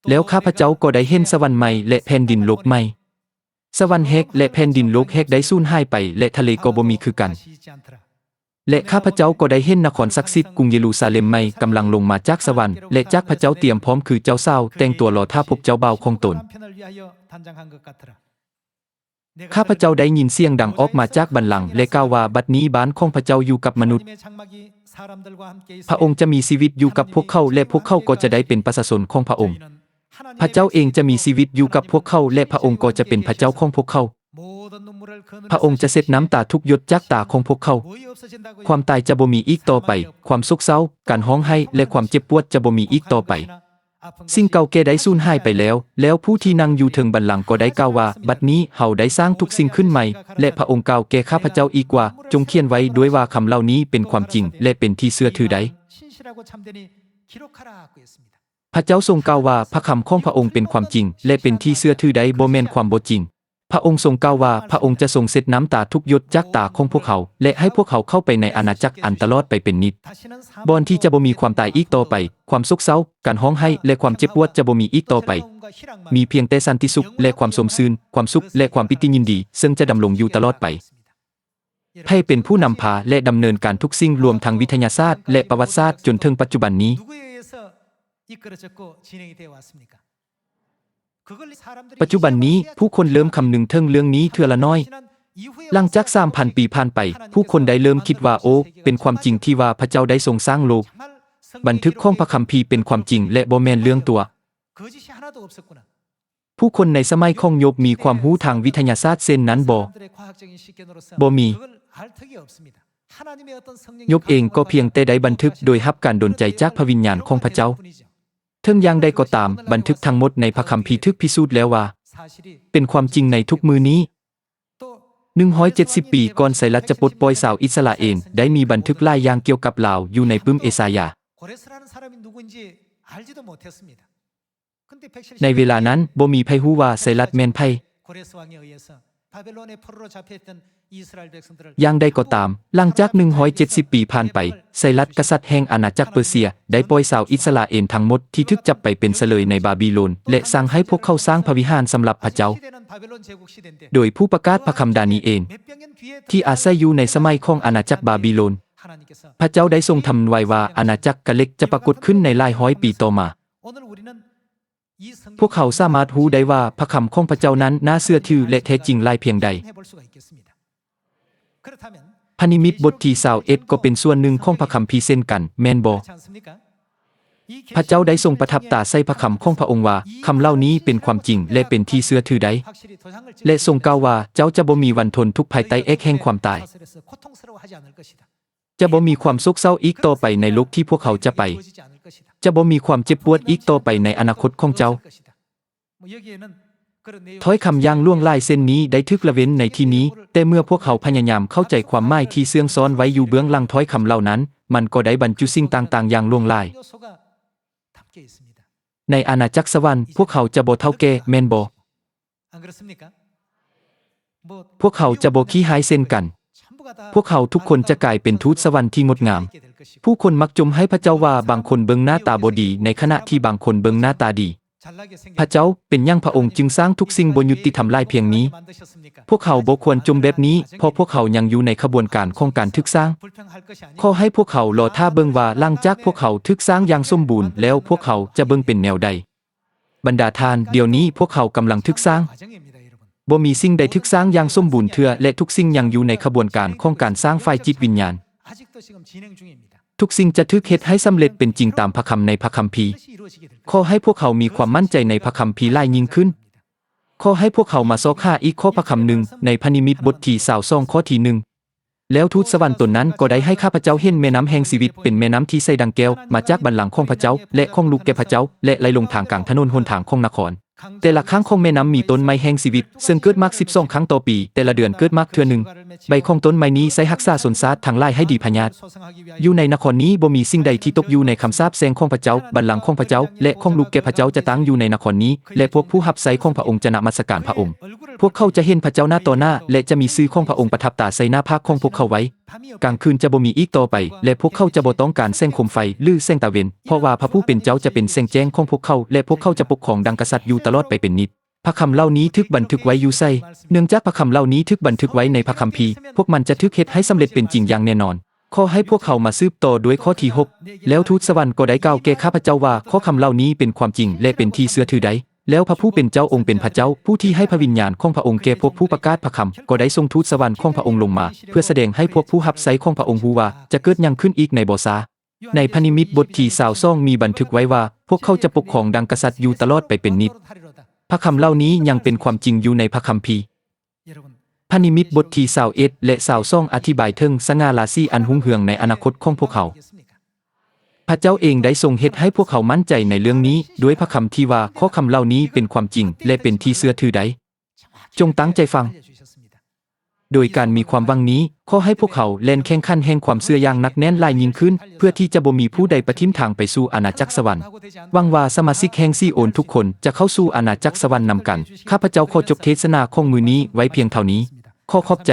ແລ້ວຂ້າພະເຈົ້າກໍໄດ້ເຫັນສະຫວັນໃໝ່ ແລະ ແຜ່ນດິນໂລກໃໝ່. ສະຫວັນແຫກ ແລະ ແຜ່ນດິນໂລກແຫກໄດ້ສູນຫາຍໄປ ແລະ ທະເລກໍບໍ່ມີຄືກັນ. ແລະ ຂ້າພະເຈົ້າກໍໄດ້ເຫັນນະຄອນສັກສິດ ກຸງເຢຣູຊາເລັມໃໝ່ ກຳລັງລົງມາຈາກສະຫວັນ ແລະ ຈາກພະເຈົ້າຕຽມພ້ອມຄືເຈົ້າສາວ ແຕ່ງຕົວລໍຖ້າພົບເຈົ້າບ່າວຂອງຕົນ. ຂ້າພະເຈົ້າໄດ້ຍິນສຽງດັງອອກມາຈາກບັນລັງ ແລະ ກ່າວວ່າ, ບັດນີ້ບ້ານຂອງພະເຈົ້າຢູ່ກັບມະນຸດ. ພະອົງຈະມີຊີວິດຢູ່ກັບພວກເຂົາ ແລະ ພວກເຂົາກໍຈະໄດ້ເປັນປະຊາຊົນຂອງພະອົງ. ພະເຈົ້າເອງຈະມີຊີວິດຢູ່ກັບພວກເຂົາ ແລະ ພະອົງກໍຈະເປັນພະເຈົ້າຂອງພວກເຂົາ. ພະອົງຈະເຊັດນ້ຳຕາທຸກຢົດຈາກຕາຂອງພວກເຂົາ. ຄວາມຕາຍຈະບໍ່ມີອີກຕໍ່ໄປ. ຄວາມໂສກເສົ້າ, ການຮ້ອງໄຫ້ ແລະ ຄວາມເຈັບປວດຈະບໍ່ມີອີກຕໍ່ໄປ. ສິ່ງເກົ່າແກ່ໄດ້ສູນຫາຍໄປແລ້ວ. ແລ້ວຜູ້ທີ່ນັ່ງຢູ່ເທິງບັນລັງກໍໄດ້ກ່າວວ່າ, ບັດນີ້ເຮົາໄດ້ສ້າງທຸກສິ່ງຂຶ້ນໃໝ່. ແລະ ພະອົງກ່າວແກ່ຂ້າພະເຈົ້າອີກວ່າ, ຈົ່ງຂຽນໄວ້ດ້ວຍວ່າຄຳເຫຼົ່ານີ້ເປັນຄວາມຈິງ ແລະ ເປັນທີ່ເຊື່ອຖືໄດ້. ພະເຈົ້າຊົງກ່າວວ່າ ພະຄຳຂອງພະອົງເປັນຄວາມຈິງ ແລະ ເປັນທີ່ເຊື່ອຖືໄດ້, ບໍ່ແມ່ນຄວາມບໍ່ຈິງ. ພະອົງຊົງກ່າວວ່າ ພະອົງຈະຊົງເຊັດນ້ຳຕາທຸກຢົດຈາກຕາຂອງພວກເຮົາ ແລະ ໃຫ້ພວກເຮົາເຂົ້າໄປໃນອານາຈັກອັນຕະຫຼອດໄປເປັນນິດ, ບ່ອນທີ່ຈະບໍ່ມີຄວາມຕາຍອີກຕໍ່ໄປ, ຄວາມໂສກເສົ້າ, ການຮ້ອງໄຫ້ ແລະ ຄວາມເຈັບປວດຈະບໍ່ມີອີກຕໍ່ໄປ. ມີພຽງແຕ່ສັນຕິສຸກ ແລະ ຄວາມຊົມຊື່ນ, ຄວາມສຸກ ແລະ ຄວາມປີຕິຍິນດີ, ເຊິ່ງຈະດຳລົງຢູ່ຕະຫຼອດໄປ. ໃຜເປັນຜູ້ນຳພາ ແລະ ດຳເນີນການທຸກສິ່ງ, ລວມທັງວິທະຍາສາດ ແລະ ປະຫວັດສາດ ຈົນເຖິງປັດຈຸບັນນີ້? ປັດຈຸບັນນີ້, ຜູ້ຄົນເລີ່ມຄຳນຶງເຖິງເລື່ອງນີ້ເທື່ອລະໜ້ອຍ. ຫຼັງຈາກສາມພັນປີຜ່ານໄປ, ຜູ້ຄົນໄດ້ເລີ່ມຄິດວ່າ, ໂອ, ເປັນຄວາມຈິງທີ່ວ່າພະເຈົ້າໄດ້ຊົງສ້າງໂລກ. ບັນທຶກຂອງພະຄຳພີເປັນຄວາມຈິງ ແລະ ບໍ່ແມ່ນເລື່ອງຕົວະ. ຜູ້ຄົນໃນສະໄໝຂອງໂຢບມີຄວາມຮູ້ທາງວິທະຍາສາດເຊັ່ນນັ້ນບໍ່? ບໍ່ມີ. ໂຢບເອງກໍພຽງແຕ່ໄດ້ບັນທຶກໂດຍຮັບການດົນໃຈຈາກພະວິນຍານຂອງພະເຈົ້າ. ເຖິງຢ່າງໃດກໍຕາມ, ບັນທຶກທັງໝົດໃນພະຄຳພີຖືກພິສູດແລ້ວວ່າ ເປັນຄວາມຈິງໃນທຸກມື້ນີ້. ໜຶ່ງຮ້ອຍເຈັດສິບປີກ່ອນໄຊຣັດຈະປົດປ່ອຍຊາວອິດສະຣາເອນ, ໄດ້ມີບັນທຶກຫຼາຍຢ່າງກ່ຽວກັບລາວຢູ່ໃນປຶ້ມເອຊາຍາ. ໃນເວລານັ້ນ, ບໍ່ມີໃຜຮູ້ວ່າໄຊຣັດແມ່ນໃຜ. ຢ່າງໃດກໍຕາມ, ຫຼັງຈາກໜຶ່ງຮ້ອຍເຈັດສິບປີຜ່ານໄປ, ໄຊຣັດກະສັດແຫ່ງອານາຈັກເປີເຊຍ ໄດ້ປ່ອຍຊາວອິດສະຣາເອນທັງໝົດທີ່ຖືກຈັບໄປເປັນສະເລີຍໃນບາບິໂລນ ແລະ ສັ່ງໃຫ້ພວກເຂົາສ້າງພະວິຫານສຳລັບພະເຈົ້າ. ໂດຍຜູ້ປະກາດພະຄຳດານີເອນ ທີ່ອາໄສຢູ່ໃນສະໄໝຂອງອານາຈັກບາບິໂລນ, ພະເຈົ້າໄດ້ຊົງທຳນາຍວ່າອານາຈັກກະເລັກຈະປາກົດຂຶ້ນໃນຫຼາຍຮ້ອຍປີຕໍ່ມາ. ພວກເຮົາສາມາດຮູ້ໄດ້ວ່າພະຄຳຂອງພະເຈົ້ານັ້ນໜ້າເຊື່ອຖື ແລະ ແທ້ຈິງຫຼາຍພຽງໃດ. ພະນິມິດບົດທີຊາວເອັດກໍເປັນສ່ວນໜຶ່ງຂອງພະຄຳພີເຊັ່ນກັນ, ແມ່ນບໍ່? ພະເຈົ້າໄດ້ຊົງປະທັບຕາໃສ່ພະຄຳຂອງພະອົງວ່າ, ຄຳເຫຼົ່ານີ້ເປັນຄວາມຈິງ ແລະ ເປັນທີ່ເຊື່ອຖືໄດ້, ແລະ ຊົງກ່າວວ່າ, ເຈົ້າຈະບໍ່ມີວັນທົນທຸກພາຍໃຕ້ແອກແຫ່ງຄວາມຕາຍ. ຈະບໍ່ມີຄວາມໂສກເສົ້າອີກຕໍ່ໄປໃນໂລກທີ່ພວກເຮົາຈະໄປ. ຈະບໍ່ມີຄວາມເຈັບປວດອີກຕໍ່ໄປໃນອະນາຄົດຂອງເຈົ້າ. ຖ້ອຍຄຳຢ່າງຫຼວງຫຼາຍເຊັ່ນນີ້ໄດ້ຖືກລະເວັ້ນໃນທີ່ນີ້, ແຕ່ເມື່ອພວກເຮົາພະຍາຍາມເຂົ້າໃຈຄວາມໝາຍທີ່ເຊື່ອງຊ້ອນໄວ້ຢູ່ເບື້ອງຫຼັງຖ້ອຍຄຳເຫຼົ່ານັ້ນ, ມັນກໍໄດ້ບັນຈຸສິ່ງຕ່າງໆຢ່າງຫຼວງຫຼາຍ. ໃນອານາຈັກສະຫວັນ, ພວກເຮົາຈະບໍ່ເຖົ້າແກ່, ແມ່ນບໍ່? ພວກເຮົາຈະບໍ່ຂີ້ຮ້າຍເຊັ່ນກັນ. ພວກເຮົາທຸກຄົນຈະກາຍເປັນທູດສະຫວັນທີ່ງົດງາມ. ຜູ້ຄົນມັກຈົ່ມໃຫ້ພະເຈົ້າວ່າບາງຄົນເບິ່ງໜ້າຕາບໍ່ດີ ໃນຂະນະທີ່ບາງຄົນເບິ່ງໜ້າຕາດີ. ພະເຈົ້າ, ເປັນຫຍັງພະອົງຈຶ່ງສ້າງທຸກສິ່ງບໍ່ຍຸຕິທຳຫຼາຍພຽງນີ້? ພວກເຮົາບໍ່ຄວນຈົ່ມແບບນີ້, ເພາະພວກເຮົາຍັງຢູ່ໃນຂະບວນການຂອງການຖືກສ້າງ. ຂໍໃຫ້ພວກເຮົາລໍຖ້າເບິ່ງວ່າຫຼັງຈາກພວກເຮົາຖືກສ້າງຢ່າງສົມບູນແລ້ວ, ພວກເຮົາຈະເບິ່ງເປັນແນວໃດ. ບັນດາທ່ານ, ດຽວນີ້ພວກເຮົາກຳລັງຖືກສ້າງ. ບໍ່ມີສິ່ງໃດຖືກສ້າງຢ່າງສົມບູນເທື່ອ ແລະ ທຸກສິ່ງຍັງຢູ່ໃນຂະບວນການຂອງການສ້າງຝ່າຍຈິດວິນຍານ. ທຸກສິ່ງຈະຖືກເຮັດໃຫ້ສຳເລັດເປັນຈິງຕາມພະຄຳໃນພະຄຳພີ. ຂໍໃຫ້ພວກເຮົາມີຄວາມໝັ້ນໃຈໃນພະຄຳພີຫຼາຍຍິ່ງຂຶ້ນ. ຂໍໃຫ້ພວກເຮົາມາຊອກຫາອີກຂໍ້ພະຄຳໜຶ່ງ ໃນພະນິມິດບົດທີຊາວສອງ ຂໍ້ທີໜຶ່ງ. ແລ້ວທູດສະຫວັນຕົນນັ້ນກໍໄດ້ໃຫ້ຂ້າພະເຈົ້າເຫັນແມ່ນ້ຳແຫ່ງຊີວິດ ເປັນແມ່ນ້ຳທີ່ໃສດັ່ງແກ້ວ ມາຈາກບັນລັງຂອງພະເຈົ້າ ແລະ ຂອງລູກແກ່ພະເຈົ້າ ແລະ ໄຫຼລົງທາງກາງຖະໜົນຫົນທາງຂອງນະຄອນ. ແຕ່ລະຂ້າງຂອງແມ່ນ້ຳມີຕົ້ນໄມ້ແຫ່ງຊີວິດ ເຊິ່ງເກີດໝາກສິບສອງຄັ້ງຕໍ່ປີ, ແຕ່ລະເດືອນເກີດໝາກເທື່ອໜຶ່ງ. ໃບຂອງຕົ້ນໄມ້ນີ້ໃຊ້ຮັກສາຊົນຊາດທັງຫຼາຍໃຫ້ດີພະຍາດ. ຢູ່ໃນນະຄອນນີ້ບໍ່ມີສິ່ງໃດທີ່ຕົກຢູ່ໃນຄຳສາບແຊ່ງຂອງພະເຈົ້າ, ບັນລັງຂອງພະເຈົ້າ ແລະ ຂອງລູກແກ່ພະເຈົ້າຈະຕັ້ງຢູ່ໃນນະຄອນນີ້, ແລະ ພວກຜູ້ຮັບໃຊ້ຂອງພະອົງຈະນະມັດສະການພະອົງ. ພວກເຂົາຈະເຫັນພະເຈົ້າໜ້າຕໍ່ໜ້າ ແລະ ຈະມີຊື່ຂອງພະອົງປະທັບຕາໃສ່ໜ້າຜາກຂອງພວກເຂົາໄວ້. ກາງຄືນຈະບໍ່ມີອີກຕໍ່ໄປ ແລະ ພວກເຂົາຈະບໍ່ຕ້ອງການແສງໂຄມໄຟ ຫຼື ແສງຕາເວັນ, ເພາະວ່າພະຜູ້ເປັນເຈົ້າຈະເປັນແສງແຈ້ງຂອງພວກເຂົາ ແລະ ພວກເຂົາຈະປົກຄອງດັ່ງກະສັດຢູ່ຕະຫຼອດໄປເປັນນິດ. ພະຄຳເຫຼົ່ານີ້ຖືກບັນທຶກໄວ້ຢູ່ໃສ? ເນື່ອງຈາກພະຄຳເຫຼົ່ານີ້ຖືກບັນທຶກໄວ້ໃນພະຄຳພີ, ພວກມັນຈະຖືກເຮັດໃຫ້ສຳເລັດເປັນຈິງຢ່າງແນ່ນອນ. ຂໍໃຫ້ພວກເຮົາມາສືບຕໍ່ດ້ວຍຂໍ້ທີຫົກ. ແລ້ວທູດສະຫວັນກໍໄດ້ກ່າວແກ່ຂ້າພະເຈົ້າວ່າ, ຂໍ້ຄຳເຫຼົ່ານີ້ເປັນຄວາມຈິງ ແລະ ເປັນທີ່ເຊື່ອຖືໄດ້. ແລ້ວພະຜູ້ເປັນເຈົ້າອົງເປັນພະເຈົ້າ, ຜູ້ທີ່ໃຫ້ພະວິນຍານຂອງພະອົງແກ່ພວກຜູ້ປະກາດພະຄຳ, ກໍໄດ້ສົ່ງທູດສະຫວັນຂອງພະອົງລົງມາ, ເພື່ອສະແດງໃຫ້ພວກຜູ້ຮັບໃຊ້ຂອງພະອົງຮູ້ວ່າ ຈະເກີດຫຍັງຂຶ້ນອີກໃນບໍ່ຊ້າ. ໃນພະນິມິດບົດທີຊາວສອງມີບັນທຶກໄວ້ວ່າ, ພວກເຂົາຈະປົກຄອງດັ່ງກະສັດຢູ່ຕະຫຼອດໄປເປັນນິດ. ພະຄຳເຫຼົ່ານີ້ຍັງເປັນຄວາມຈິງຢູ່ໃນພະຄຳພີ. ພະນິມິດບົດທີຊາວເອັດ ແລະ ຊາວສອງອະທິບາຍເຖິງສະຫງ່າລາສີອັນຮຸ່ງເຮືອງໃນອະນາຄົດຂອງພວກເຮົາ. ພະເຈົ້າເອງໄດ້ຊົງເຮັດໃຫ້ພວກເຮົາໝັ້ນໃຈໃນເລື່ອງນີ້ ດ້ວຍພະຄຳທີ່ວ່າ ຂໍ້ຄຳເຫຼົ່ານີ້ເປັນຄວາມຈິງ ແລະ ເປັນທີ່ເຊື່ອຖືໄດ້. ຈົ່ງຕັ້ງໃຈຟັງ. ໂດຍການມີຄວາມຫວັງນີ້, ຂໍໃຫ້ພວກເຮົາແລ່ນແຂ່ງຂັນແຫ່ງຄວາມເຊື່ອຢ່າງໜັກແໜ້ນຫຼາຍຍິ່ງຂຶ້ນ, ເພື່ອທີ່ຈະບໍ່ມີຜູ້ໃດປະຖິ້ມທາງໄປສູ່ອານາຈັກສະຫວັນ. ຫວັງວ່າສະມາຊິກແຫ່ງຊີໂອນທຸກຄົນຈະເຂົ້າສູ່ອານາຈັກສະຫວັນນຳກັນ. ຂ້າພະເຈົ້າຂໍຈົບເທດສະໜາຂອງມື້ນີ້ໄວ້ພຽງເທົ່ານີ້. ຂໍຂອບໃຈ.